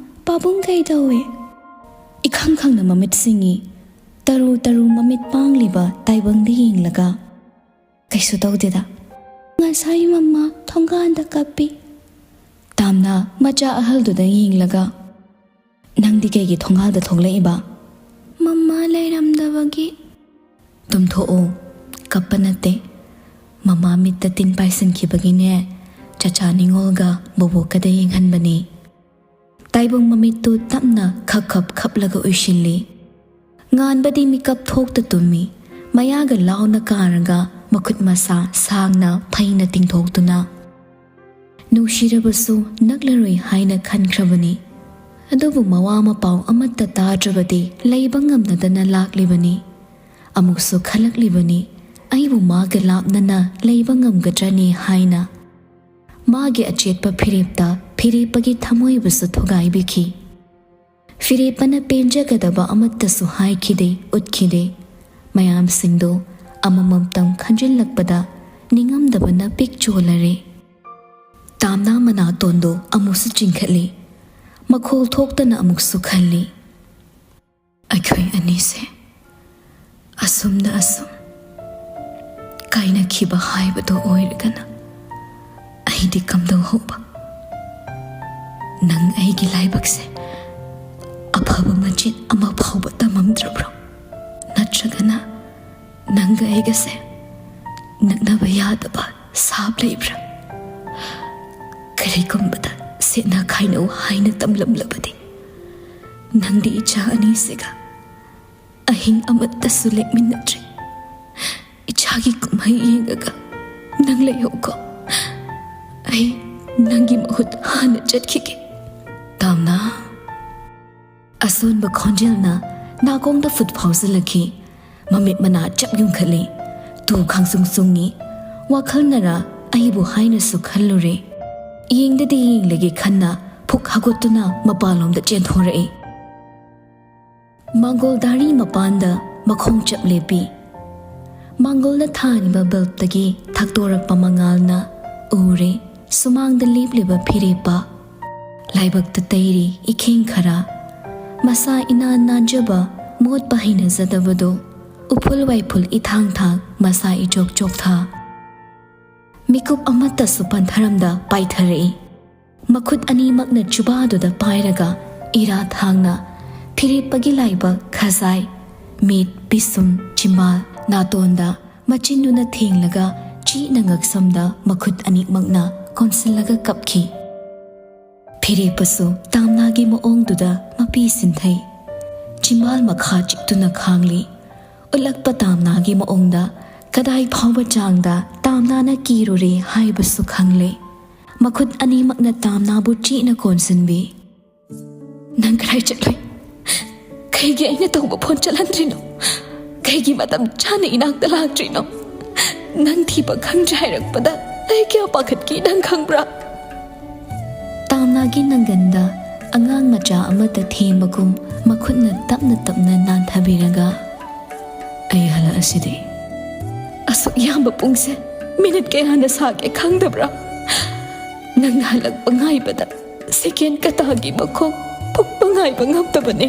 ꯄꯥꯕꯨꯡ ꯀꯩꯗꯧꯋꯦ?" ꯏꯈꯪ ꯈꯪꯅ ꯃꯃꯤꯠ ꯁꯤꯡꯉꯤ꯫ ꯇꯔꯨ ꯇꯔꯨ ꯃꯃꯤꯠ ꯄꯥꯡꯂꯤꯕ ꯇꯥꯏꯕꯪꯗ ꯌꯦꯡꯂꯒ, "ꯀꯩꯁꯨ ꯇꯧꯗꯦꯗ꯫ ꯉꯁꯥꯏ ꯃꯃꯥ ꯊꯣꯡꯒꯥꯟꯗ ꯀꯞꯄꯤ꯫" ꯇꯥꯝꯅ ꯃꯆꯥ ꯑꯍꯜꯗꯨꯗ ꯌꯦꯡꯂꯒ, "ꯅꯪꯗꯤ ꯀꯩꯒꯤ ꯊꯣꯡꯒꯥꯜꯗ ꯊꯣꯛꯂꯛꯏꯕ?" "ꯃꯃꯥ ꯂꯩꯔꯝꯗꯕꯒꯤ꯫" "ꯇꯨꯝꯊꯣꯛꯑꯣ, ꯀꯞꯄ ꯅꯠꯇꯦ꯫ ꯃꯃꯥ ꯃꯤꯠꯇ ꯇꯤꯟ ꯄꯥꯏꯁꯤꯟꯈꯤꯕꯒꯤꯅꯦ, ꯆꯆꯥ ꯅꯤꯉꯣꯜꯒ ꯕꯣꯕꯣꯛꯀꯗ ꯌꯦꯡꯍꯟꯕꯅꯤ꯫" ꯇꯥꯏꯕꯪ ꯃꯃꯤꯠꯇꯨ ꯇꯞꯅ ꯈꯞ ꯈꯞ ꯈꯞꯂꯒ ꯎꯏꯁꯤꯜꯂꯤ꯫ ꯉꯥꯟꯕꯗꯤ ꯃꯤꯀꯞ ꯊꯣꯛꯇ ꯇꯨꯝꯃꯤ꯫ ꯃꯌꯥꯒ ꯂꯥꯎꯅ ꯀꯥꯔꯒ ꯃꯈꯨꯠ ꯃꯁꯥ ꯁꯥꯡꯅ ꯐꯩꯅ ꯇꯤꯡꯊꯣꯛꯇꯨꯅ꯫ ꯅꯨꯡꯁꯤꯔꯕꯁꯨ ꯅꯛꯂꯔꯣꯏ ꯍꯥꯏꯅ ꯈꯟꯈ꯭ꯔꯕꯅꯤ꯫ ꯑꯗꯨꯕꯨ ꯃꯋꯥ ꯃꯄꯥꯎ ꯑꯃꯠꯇ ꯇꯥꯗ꯭ꯔꯕꯗꯤ ꯂꯩꯕ ꯉꯝꯅꯗꯅ ꯂꯥꯛꯂꯤꯕꯅꯤ꯫ ꯑꯃꯨꯛꯁꯨ ꯈꯜꯂꯛꯂꯤꯕꯅꯤ, ꯑꯩꯕꯨ ꯃꯥꯒ ꯂꯥꯞꯅꯅ ꯂꯩꯕ ꯉꯝꯒꯗ꯭ꯔꯅꯤ ꯍꯥꯏꯅ꯫ ꯃꯥꯒꯤ ꯑꯆꯦꯠꯄ ꯐꯤꯔꯦꯞꯇ ꯐꯤꯔꯦꯞꯄꯒꯤ ꯊꯃꯣꯏꯕꯨꯁꯨ ꯊꯨꯒꯥꯏꯕꯤꯈꯤ꯫ ꯐꯤꯔꯦꯞꯄꯅ ꯄꯦꯟꯖꯒꯗꯕ ꯑꯃꯠꯇꯁꯨ ꯍꯥꯏꯈꯤꯗꯦ, ꯎꯠꯈꯤꯗꯦ꯫ ꯃꯌꯥꯝꯁꯤꯡꯗꯨ ꯑꯃꯃꯝꯇꯪ ꯈꯟꯖꯤꯜꯂꯛꯄꯗ ꯅꯤꯡꯉꯝꯗꯕꯅ ꯄꯤꯛ ꯆꯣꯜꯂꯔꯦ꯫ ꯇꯥꯝꯅꯥ ꯃꯅꯥꯇꯣꯟꯗꯣ ꯑꯃꯨꯛꯁꯨ ꯆꯤꯡꯈꯠꯂꯤ꯫ ꯃꯈꯣꯜ ꯊꯣꯛꯇꯅ ꯑꯃꯨꯛꯁꯨ ꯈꯜꯂꯤ꯫ ꯑꯩꯈꯣꯏ ꯑꯅꯤꯁꯦ ꯑꯁꯨꯝꯅ ꯑꯁꯨꯝ ꯀꯥꯏꯅꯈꯤꯕ ꯍꯥꯏꯕꯗꯣ ꯑꯣꯏꯔꯒꯅ ꯑꯩꯗꯤ ꯀꯝꯗꯧꯍꯧꯕ? ꯅꯪ ꯑꯩꯒꯤ ꯂꯥꯏꯕꯛꯁꯦ ꯑꯐꯕ ꯃꯆꯦꯠ ꯑꯃ ꯐꯥꯎꯕ ꯇꯝꯃꯝꯗ꯭ꯔꯕ꯭ꯔꯣ? ꯅꯠꯇ꯭ꯔꯒꯅ ꯅꯪꯒ ꯑꯩꯒꯁꯦ ꯅꯛꯅꯕ ꯌꯥꯗꯕ ꯁꯥꯞ ꯂꯩꯕ꯭ꯔꯥ? ꯀꯔꯤꯒꯨꯝꯕꯗ ꯁꯦꯠꯅ ꯈꯥꯏꯅꯧ ꯍꯥꯏꯅ ꯇꯝꯂꯝꯂꯕꯗꯤ ꯅꯪꯗꯤ ꯏꯆꯥ ꯑꯅꯤꯁꯤꯒ ꯑꯍꯤꯡ ꯑꯃꯠꯇꯁꯨ ꯂꯦꯛꯃꯤꯟꯅꯗ꯭ꯔꯦ꯫ ꯏꯆꯥꯒꯤ ꯀꯨꯝꯍꯩ ꯌꯦꯡꯉꯒ ꯅꯪ ꯂꯩꯍꯧꯀꯣ꯫ ꯑꯩ ꯅꯪꯒꯤ ꯃꯍꯨꯠ ꯍꯥꯟꯅ ꯆꯠꯈꯤꯒꯦ꯫ ꯇꯥꯝꯅꯥ꯫ ꯑꯁꯣꯟꯕ ꯈꯣꯟꯖꯦꯜꯅ ꯅꯥꯀꯣꯡꯗ ꯐꯨꯠ ꯐꯥꯎꯖꯤꯜꯂꯛꯈꯤ꯫ ꯃꯃꯤꯠ ꯃꯅꯥ ꯆꯞ ꯌꯨꯡꯈꯠꯂꯤ꯫ ꯇꯨ ꯈꯪꯁꯨꯡ ꯁꯨꯡꯉꯤ꯫ ꯋꯥꯈꯜꯅꯔ ꯑꯩꯕꯨ ꯍꯥꯏꯅꯁꯨ ꯈꯜꯂꯨꯔꯦ꯫ ꯌꯦꯡꯗꯗꯤ ꯌꯦꯡꯂꯒꯦ ꯈꯟꯅ ꯐꯨꯛ ꯍꯥꯒꯠꯇꯨꯅ ꯃꯄꯥꯟꯂꯣꯝꯗ ꯆꯦꯟꯊꯣꯔꯛꯏ꯫ ꯃꯥꯡꯒꯣꯜ ꯗꯥꯔꯤ ꯃꯄꯥꯟꯗ ꯃꯈꯣꯡ ꯆꯞ ꯂꯦꯞꯄꯤ꯫ ꯃꯥꯡꯒꯣꯜꯗ ꯊꯥꯜꯂꯤꯕ ꯕꯜꯕꯇꯒꯤ ꯊꯛꯇꯣꯔꯛꯄ ꯃꯉꯥꯜꯅ ꯎꯔꯦ ꯁꯨꯃꯥꯡꯗ ꯂꯦꯞꯂꯤꯕ ꯐꯤꯔꯦꯞꯄ꯫ ꯂꯥꯏꯕꯛꯇ ꯇꯩꯔꯤ ꯏꯈꯦꯡ ꯈꯔ꯫ ꯃꯁꯥ ꯏꯅꯥꯟ ꯅꯥꯟꯖꯕ, ꯃꯣꯠꯄ ꯍꯩꯅꯖꯗꯕꯗꯣ꯫ ꯎꯐꯨꯜ ꯋꯥꯏꯐꯨꯜ ꯏꯊꯥꯡ ꯊꯥꯡ, ꯃꯁꯥ ꯏꯆꯣꯛ ꯆꯣꯛꯊ꯫ ꯃꯤꯀꯨꯞ ꯑꯃꯠꯇꯁꯨ ꯄꯟꯊꯔꯝꯗ ꯄꯥꯏꯊꯔꯛꯏ꯫ ꯃꯈꯨꯠ ꯑꯅꯤꯃꯛꯅ ꯆꯨꯕꯥꯗꯨꯗ ꯄꯥꯏꯔꯒ ꯏꯔꯥ ꯊꯥꯡꯅ ꯐꯤꯔꯦꯞꯄꯒꯤ ꯂꯥꯏꯕꯛ, ꯈꯖꯥꯏ, ꯃꯤꯠ, ꯄꯤꯁꯨꯝ, ꯆꯤꯝꯕꯥꯜ, ꯅꯥꯇꯣꯟꯗ ꯃꯆꯤꯟꯗꯨꯅ ꯊꯦꯡꯂꯒ ꯆꯤꯛꯅ ꯉꯛꯁꯝꯗ ꯃꯈꯨꯠ ꯑꯅꯤꯃꯛꯅ ꯀꯣꯟꯁꯤꯜꯂꯒ ꯀꯞꯈꯤ꯫ ꯐꯤꯔꯦꯞꯄꯁꯨ ꯇꯥꯝꯅꯥꯒꯤ ꯃꯑꯣꯡꯗꯨꯗ ꯃꯄꯤ ꯁꯤꯟꯊꯩ꯫ ꯆꯤꯝꯕꯥꯜ ꯃꯈꯥ ꯆꯤꯛꯇꯨꯅ ꯈꯥꯡꯂꯤ꯫ ꯎꯠꯂꯛꯄ ꯇꯥꯝꯅꯥꯒꯤ ꯃꯑꯣꯡꯗ ꯀꯗꯥꯏ ꯐꯥꯎꯕ ꯆꯥꯡꯗ ꯇꯥꯝꯅꯥꯅ ꯀꯤꯔꯨꯔꯦ ꯍꯥꯏꯕꯁꯨ ꯈꯪꯂꯦ꯫ ꯃꯈꯨꯠ ꯑꯅꯤꯃꯛꯅ ꯇꯥꯝꯅꯥꯕꯨ ꯆꯤꯛꯅ ꯀꯣꯟꯁꯤꯟꯕꯤ꯫ "ꯅꯪ ꯀꯗꯥꯏ ꯆꯠꯂꯨꯏ? ꯀꯩꯒꯤ ꯑꯩꯅ ꯇꯧꯕ ꯐꯣꯟ ꯆꯠꯍꯟꯗ꯭ꯔꯤꯅꯣ? ꯀꯩꯒꯤ ꯃꯇꯝ ꯆꯥꯅ ꯏꯅꯥꯛꯇ ꯂꯥꯛꯇ꯭ꯔꯤꯅꯣ? ꯅꯪ ꯊꯤꯕ ꯈꯪꯗ꯭ꯔꯦ ꯍꯥꯏꯔꯛꯄꯗ ꯑꯩ ꯀꯌꯥ ꯄꯥꯈꯠꯈꯤ ꯅꯪ ꯈꯪꯕ꯭ꯔꯥ?" ꯇꯥꯝꯅꯥꯒꯤ ꯅꯪꯒꯟꯗ ꯑꯉꯥꯡ ꯃꯆꯥ ꯑꯃꯠꯇ ꯊꯦꯝꯕꯒꯨꯝ ꯃꯈꯨꯠꯅ ꯇꯞꯅ ꯇꯞꯅ ꯅꯥꯟꯊꯕꯤꯔꯒ, "ꯑꯩ ꯍꯜꯂꯛꯑꯁꯤꯗꯤ꯫ ꯑꯁꯨꯛ ꯌꯥꯝꯕ ꯄꯨꯡꯁꯦ ꯃꯤꯅꯤꯠ ꯀꯌꯥꯅ ꯁꯥꯒꯦ ꯈꯪꯗꯕ꯭ꯔꯥ? ꯅꯪꯅ ꯍꯜꯂꯛꯄ ꯉꯥꯏꯕꯗ ꯁꯦꯀꯦꯟ ꯀꯇꯥꯒꯤ ꯃꯈꯣꯡ ꯐꯨꯛꯄ ꯉꯥꯏꯕ ꯉꯝꯗꯕꯅꯦ꯫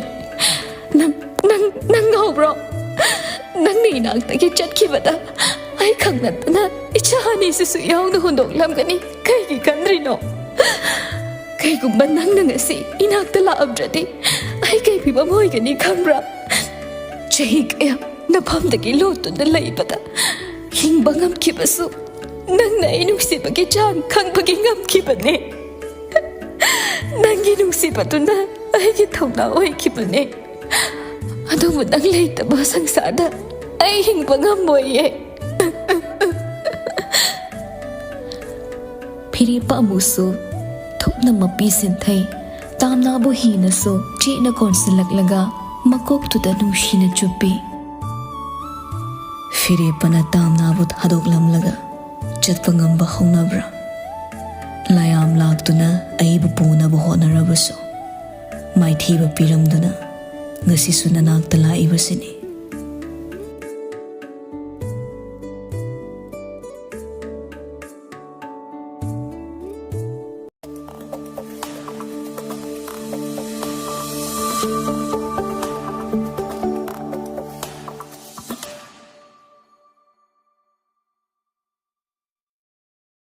ꯅꯪ, ꯅꯪ, ꯅꯪ ꯉꯥꯎꯕ꯭ꯔꯣ? ꯅꯪꯅ ꯏꯅꯥꯛꯇꯒꯤ ꯆꯠꯈꯤꯕꯗ ꯑꯩ ꯈꯪꯅꯗꯅ ꯏꯆꯥ ꯑꯅꯤꯁꯤꯁꯨ ꯌꯥꯎꯅ ꯍꯨꯟꯗꯣꯛꯂꯝꯒꯅꯤ꯫ ꯀꯩꯒꯤ ꯈꯟꯗ꯭ꯔꯤꯅꯣ? ꯀꯩꯒꯨꯝꯕ ꯅꯪꯅ ꯉꯁꯤ ꯏꯅꯥꯛꯇ ꯂꯥꯛꯑꯝꯗ꯭ꯔꯗꯤ ꯑꯩ ꯀꯩ ꯐꯤꯕꯝ ꯑꯣꯏꯒꯅꯤ ꯈꯪꯕ꯭ꯔꯥ? ꯆꯍꯤ ꯀꯌꯥ ꯅꯐꯝꯗꯒꯤ ꯂꯣꯠꯇꯨꯅ ꯂꯩꯕꯗ ꯍꯤꯡꯕ ꯉꯝꯈꯤꯕꯁꯨ ꯅꯪꯅ ꯑꯩ ꯅꯨꯡꯁꯤꯕꯒꯤ ꯆꯥꯡ ꯈꯪꯕꯒꯤ ꯉꯝꯈꯤꯕꯅꯦ꯫ ꯅꯪꯒꯤ ꯅꯨꯡꯁꯤꯕꯗꯨꯅ ꯑꯩꯒꯤ ꯊꯧꯅꯥ ꯑꯣꯏꯈꯤꯕꯅꯦ꯫ ꯑꯗꯨꯕꯨ ꯅꯪ ꯂꯩꯇꯕ ꯁꯪꯁꯥꯔꯗ ꯑꯩ ꯍꯤꯡꯕ ꯉꯝꯃꯣꯏꯌꯦ꯫ ꯐꯤꯔꯦꯞꯄ ꯑꯃꯨꯛꯁꯨ ꯊꯨꯞꯅ ꯃꯄꯤ ꯁꯤꯟꯊꯩ꯫ ꯇꯥꯝꯅꯥꯕꯨ ꯍꯤꯅꯁꯨ ꯆꯦꯠꯅ ꯀꯣꯟꯁꯤꯜꯂꯛꯂꯒ ꯃꯀꯣꯛꯇꯨꯗ ꯅꯨꯡꯁꯤꯅ ꯆꯨꯞꯄꯤ꯫ ꯐꯤꯔꯦꯞꯄꯅ ꯇꯥꯝꯅꯥꯕꯨ ꯊꯥꯗꯣꯛꯂꯝꯂꯒ ꯆꯠꯄ ꯉꯝꯕ ꯍꯧꯅꯕ꯭ꯔꯥ? ꯂꯥꯏꯌꯥꯝ ꯂꯥꯛꯇꯨꯅ ꯑꯩꯕꯨ ꯄꯨꯅꯕ ꯍꯣꯠꯅꯔꯕꯁꯨ, ꯃꯥꯏꯊꯤꯕ ꯄꯤꯔꯝꯗꯨꯅ ꯉꯁꯤꯁꯨ ꯅꯅꯥꯛꯇ ꯂꯥꯛꯏꯕꯁꯤꯅꯤ꯫